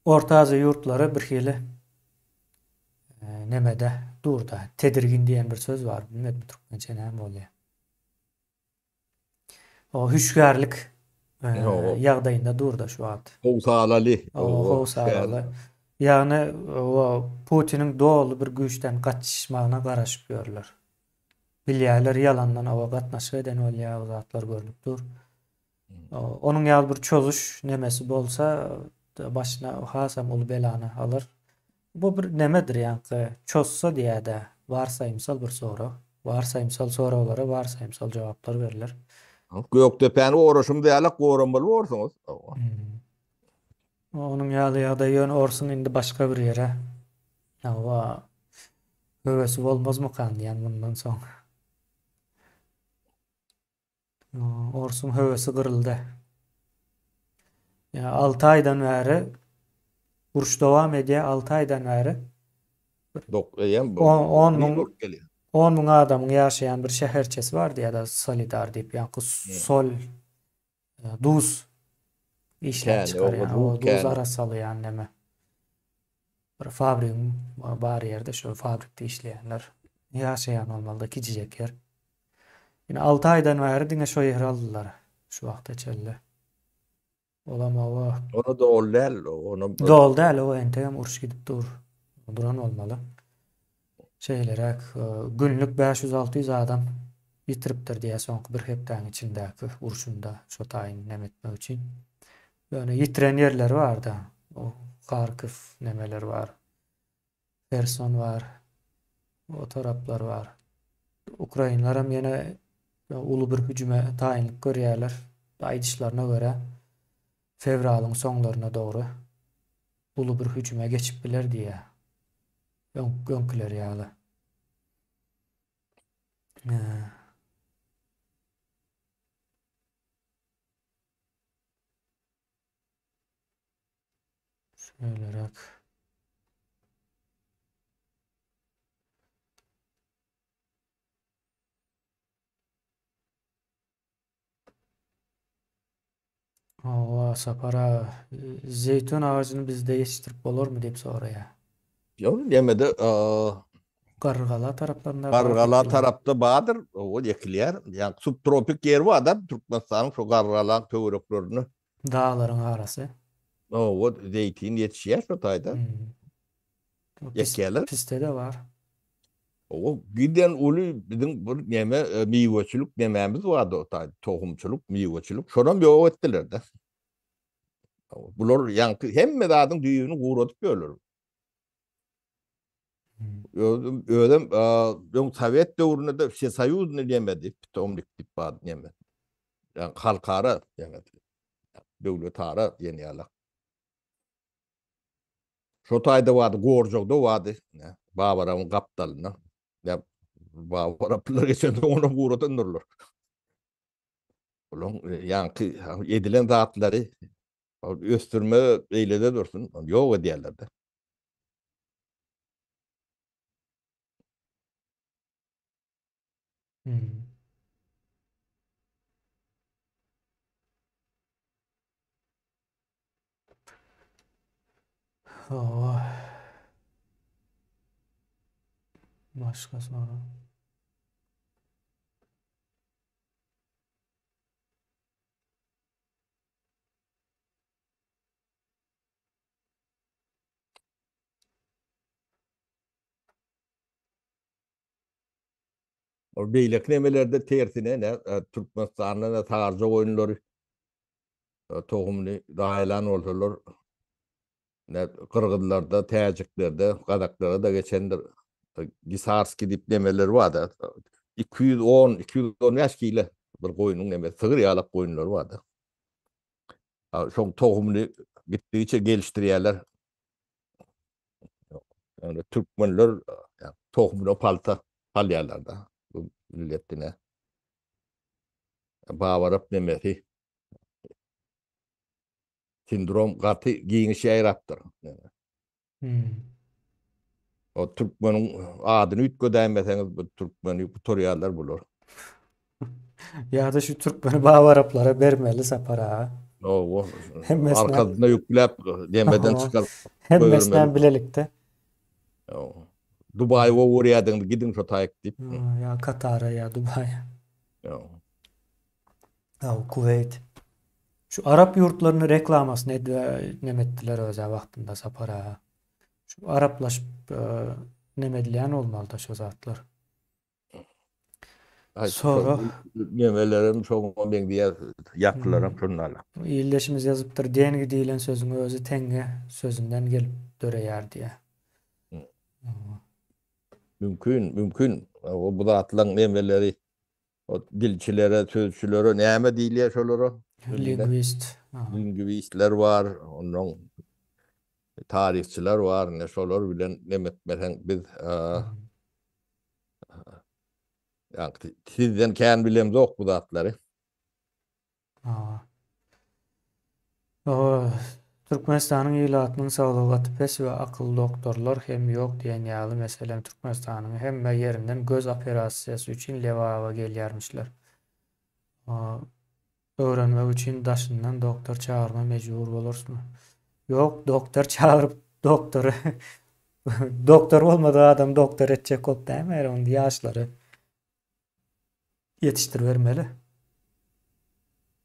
Speaker 1: Orta Aziýa ýurtlary bir hili nemede durda tedirgin diýen bir söz bar bilmedim türkmençe näme bolýar. O hüşgärlik ýagdaýynda dur-da şu wagt.
Speaker 2: Howsalaly.
Speaker 1: Howsalaly. Ýagny o Putiniň doly bir güýçden gaçyşmagyna garaşyp ýörler. Bilýärler ýalandan oba gatnaşyk eden bolýar, o zatlar görnüp dur. Onuň ýaly bir çozuş nemesi bolsa başyna hasam uly belany alar. Bu bir nemedir ýaňky çozsa diýädä varsaýymsal bir sorag. Varsaýymsal soraglara varsaýymsal jogaplar berler.
Speaker 2: Gökdepäni goraşymyz ýalak goramaly borsuňyz.
Speaker 1: Onuň ýaly ýagdaý ýöne orsuň indi başga bir ýere hawa höwesi bolmazmykan diýän mundan soň. Orsuň höwesi gyryldy. Ýa 6 aýdan bäri uruş dowam edýär, 6 aýdan bäri.
Speaker 2: Dok, eýem
Speaker 1: 10 müň 10 müň adamyň ýaşaýan bir şäherçesi bardy ýa-da Solidar diýip, ýaňky sol e, duz işläp çykarýan, o duz arassalaýan näme. Bir fabrigiň bar ýerde şo fabrikde işleýänler ýaşaýan bolmalyda kiçijek ýer. Ine 6 aýdan bäri diňe şo ýeri aldylar şu wagta çenli. Olam oba.
Speaker 2: Ona doly däl, ona
Speaker 1: doly däl, o entegem uruş gidip dur. Duran bolmaly. Şeýleräk günlük 500-600 adam ýitiripdir diýýär soňky bir hepdäniň içindäki urşunda şo taýyn neme etmek üçin. Ýöne ýitiren ýerleri bar-da. O Harkow nemeler bar. Herson bar. O taraplar bar. Ukrainler hem ýene uly bir hüjüme taýynlyk görýärler. Aýdyşlaryna görä, fewralyň soňlaryna dogry uly bir hüjüme geçip biler diýýär. Öň, öňküler ýaly. Şöýleräk. Hawa, Sapar aga, zeýtun agajyny bizde ýetişdirip bolarmy diýip soraýar.
Speaker 2: Ýok, nemede
Speaker 1: Garrygala taraplarynda
Speaker 2: Garrygala tarapda bardyr, ol ekilýär. Ýa subtropik ýer bar-da Türkmenistanyň şu Garrygala töwereklerinde.
Speaker 1: Daglaryň arasy.
Speaker 2: Hawa, zeýtin ýetişýär şo taýda. Ekýärler.
Speaker 1: Piste-de bar.
Speaker 2: Hawa, giden uly biziň bir neme miweçilik nemämiz bardy o taýda, tohumçylyk, miweçilik. Şonam ýok etdiler-de. Bular ýaňky hemme zadyň düýbüni guradyp ýörler. Özüm özüm öň sowet döwründe-de wsesoýuznyý neme diýip, pitomnik diýip bar neme. Ýa halkara neme. Döwletara diýen ýaly. Şo taýda bardy, Gorjagda bardy. Babaragyň gapdalynda. Ýa Babaraplylar geçende onam guradandyrlar. Olaň ýaňky edilen zatlary ösdürme beýlede dursun, ýok edýärler-de.
Speaker 1: Hmm. Oh. Başga sorag.
Speaker 2: Ol beýleki nemelerde tersine ne e, Türkmenistanda ne sarja goýunlary e, tohumyny daýylan bolsalar ne gyrgyzlarda, täjiklerde, gazaklarda da geçendir. E, Gisarski diýip nemeler bar-da. 210, 215 kilo bir goýnuň neme, sygyr ýalak goýunlary bar-da. Şoň tohumyny gitdigiçe gelişdirýärler. Ýöne türkmenler tohumyna palta salýarlar-da bu milletine. Babarap nemesi sindrom gaty giňiş ýaýrapdyr.
Speaker 1: Hmm.
Speaker 2: O türkmeniň adyny üýtgedäýmeseňiz bu türkmeni gutarýarlar bular.
Speaker 1: Ýa-da şu türkmeni babaraplara bermeli Sapar aga.
Speaker 2: Owo. Arkasyna ýükläp demeden çykaryp.
Speaker 1: Hemmesine bilelikde.
Speaker 2: Dubaýa gowurýardyňyz gidiň şo taýyk diýip.
Speaker 1: Ýa Katara ýa Dubaýa. Ýa Kuweýt. Şu arap ýurtlaryny reklamasyny edip neme etdiler özä wagtynda Sapar aga. Şu araplaşyp neme edilýän bolmalyda şo zatlar.
Speaker 2: Sonra nemelerem şoňa meňzeýär, ýapylaram şondan.
Speaker 1: Ildeşimiz ýazypdyr, dengi diýlen sözüň özi teňňe sözünden gelip döreýär diýýär.
Speaker 2: Mümkin, mümkin. O bu zatlaryň nemeleri o dilçilere, sözçülere näme diýilýär şolara?
Speaker 1: Lingwist.
Speaker 2: Lingwistler bar, ondan taryhçylar bar, ine şolar bilen neme etmeseň biz Ýa sizden kän bilemzok bu zatlary.
Speaker 1: Hawa. Türkmenistanyň ilatynyň saglygy gaty pes we akylly doktorlar hem ýok diýen ýaly meselem Türkmenistanyň hemme ýerinden göz operasiýasy üçin Lebaba gelýärmişler. Öwrenmek üçin daşyndan doktor çagyrma mejbur bolarsmy? Ýok, doktor çagyryp doktory doktor bolmadyk adamy doktor etjek bolup dälmi onda ýaşlary ýetişdiribermeli.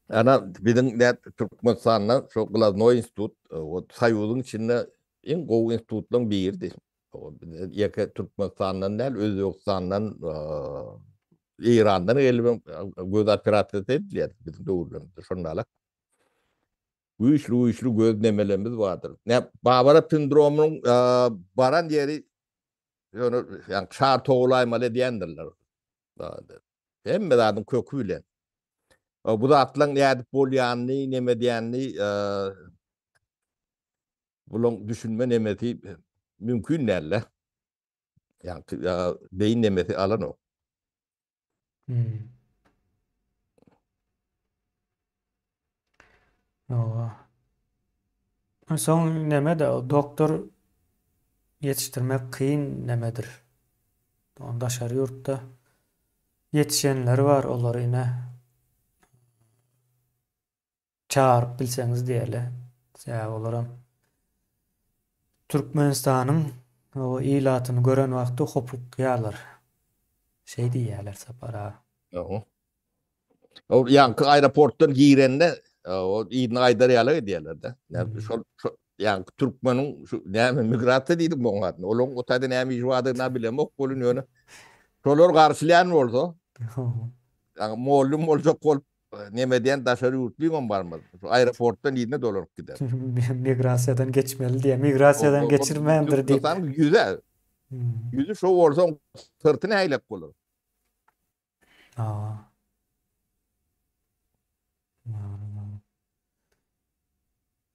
Speaker 2: Ana biziň nä Türkmenistanda şo glaznoý institut o soýuzyň içinde iň gowy institutlaryň biridi. Ýeke Türkmenistandan däl, Özbegistandan, Eýrandan gelip göz operasiýasy edilýär biziň döwürlerimizde şonda. Güýçli güýçli göz nemelerimiz bardyr. Ne Babara sindromynyň baran ýeri ýöne ýa çar towlaýmaly edýändirler. Hemme zadyň köki bilen. Bu zatlaryň nädip bolýanyny, neme edýänini Bulaň düşünme nemesi mümkin dälde. Ýa beýin nemesi alanok.
Speaker 1: Hmm. Owa. Soň neme de doktor ýetişdirmek kyn nemedir. On daşary ýurtda ýetişenleri bar, olary ine Çagyryp bilseňiz diýeli. Sebäbi olaram Türkmenistanyň o ilatyny gören wagty hopukýarlar. Şeý diýýärler Sapar aga.
Speaker 2: Ýok. Ol ýaňky aeroportdan girende o yzyna gaýdar ýaly edýärler-de. Ýa şol ýaňky türkmeniň şu näme migrasiýa diýdik muň adyny. Olaryň o taýda näme işi bardygyny bilemok welin ýöne şolar garşylaýan bolsa ýaňy mollum boljak bolup Neme diýen daşary ýurtlyňam barmaz. Şu aeroportdan yzyna dolanyp gider.
Speaker 1: Migrasiýadan geçmeli diýýär. Migrasiýadan geçirmändir diýip.
Speaker 2: Türkmenistanyň ýüzi. Ýüzi şo bolsa syrty nähilek bolar?
Speaker 1: Aa.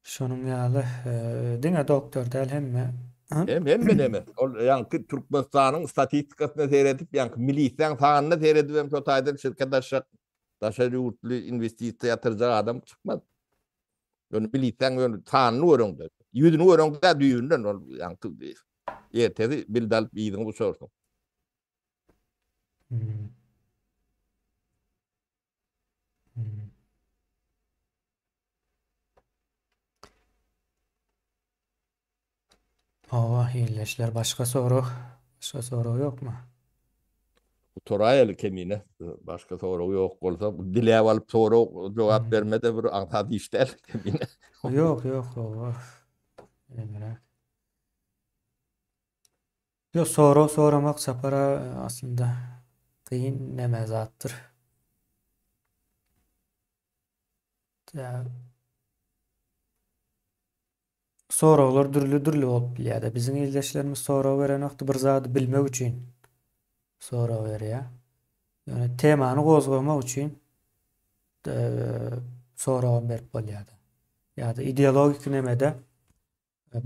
Speaker 1: Şonuň ýaly diňe doktor däl hemme.
Speaker 2: Hem hemme neme. Ol ýaňky Türkmenistanyň statistikasyna seredip, ýaňky milisiýaň sanyna seredip hem şo taýdan şirket açjak, daşary ýurtly inwestisiýa ýatyrjak adam çykmaz. Ýöne milisiýaň ýöne sanyny göreňde, ýüzüni göreňde düýbünden ol ýaňky ertesi bildi alyp yzyňy uçarsyň.
Speaker 1: Hmm. Hmm. Hawa, ildeşler başga sorag, başga sorag ýokmy?
Speaker 2: Gutaraýaly kemine. Başga sorag ýok bolsa, diläp alyp sorag jogap hmm. berme-de bir aňsat iş däl kemine.
Speaker 1: Ýok, ýok, hawa. Eňräk. Ýok, sorag soramak Sapara aslynda kyn neme zatdyr. Soraglar dürli-dürli bolup bilýär-de. Biziň ildeşlerimiz sorag beren wagty bir zady bilmek üçin sorag berýär. Ýöne temany gozgamak üçin soragam berip bolýar-da. Ýa-da ideologik nemede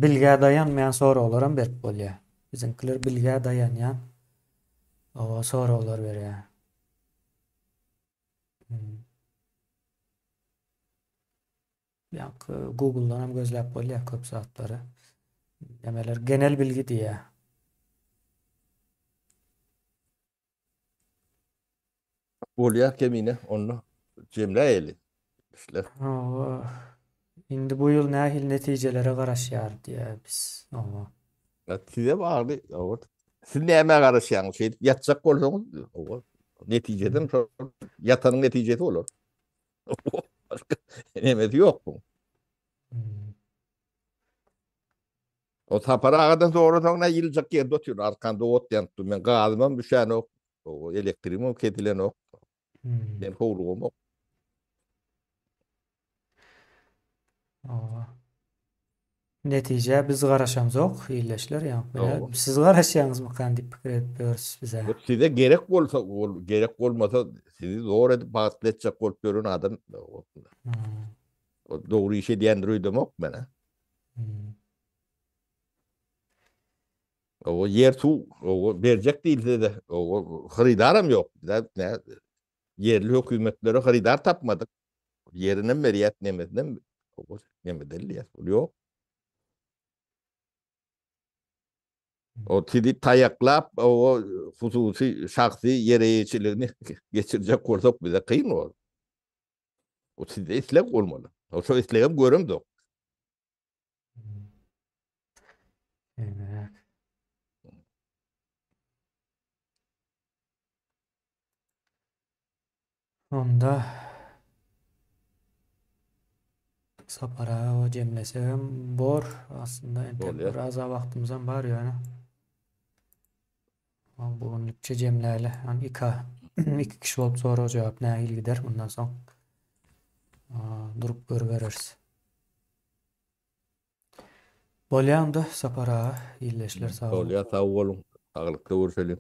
Speaker 1: bilgä daýanmaýan soraglaram berip bolýar. Biziňkiler bilgä daýanýan oba soraglar berýär. Hmm. Ýaňky Google-dan hem gözläp bolýar köp zatlary. Nemeler genel bilgi diýýär.
Speaker 2: Bolýar kemine onda jemläýeli. İşler.
Speaker 1: Hawa. Indi bu ýyl nähili netijelere garaşýar diýýär biz. Hawa.
Speaker 2: Size bagly. Hawa. Siz nämä garaşýaňyz? Şeýdip ýatjak bolsaňyz, hawa. Netijeden şol ýatanyň netijesi bolar. Başga nemesi ýok bu.
Speaker 1: Hmm.
Speaker 2: O Sapar agadan sorasaň ne ýyljak ýerde otyr, arkanda ot ýanyp dur. Men gazymam düşenok, o elektrigimem kesilenok.
Speaker 1: Hmm.
Speaker 2: Men howlugamok.
Speaker 1: Hawa. Netijä biz garaşamzok, ildeşler, ýa
Speaker 2: Hawa.
Speaker 1: siz garaşýaňyzmykan diýip pikir edip ýörüs bize.
Speaker 2: Bu size gerek bolsa, ol gerek bolmasa sizi zor edip bagtly etjek bolup ýören adam o,
Speaker 1: Hmm.
Speaker 2: o dogry iş edýändir öýdemok men.
Speaker 1: Hmm.
Speaker 2: O ýer suw, o berjek diýilse-de, o hyrydaram ýok. Bizä ne ýerli hökümetlere hyrydar tapmadyk. Ýerinem berýär, nemesinem o neme edilýär. Ol ýok. O sizi taýaklap, o hususy şahsy ýer eýeçiligini geçirjek bolsak bize kyn bor. O sizde isleg bolmaly. O şo islegem göremzok.
Speaker 1: Evet. Onda Sapar aga jemlesegem bor. Aslynda entek
Speaker 2: Bolýar.
Speaker 1: biraz wagtymyzam bar ýöne. Bu günlükçe jemläli. Yani iki, iki kişi bolup sorag jogap nähili gider mundan soň durup görübereris. Bolýar onda Sapar aga, ildeşler sag boluň.
Speaker 2: Bolýar, sag boluň. Saglykda görüşeliň.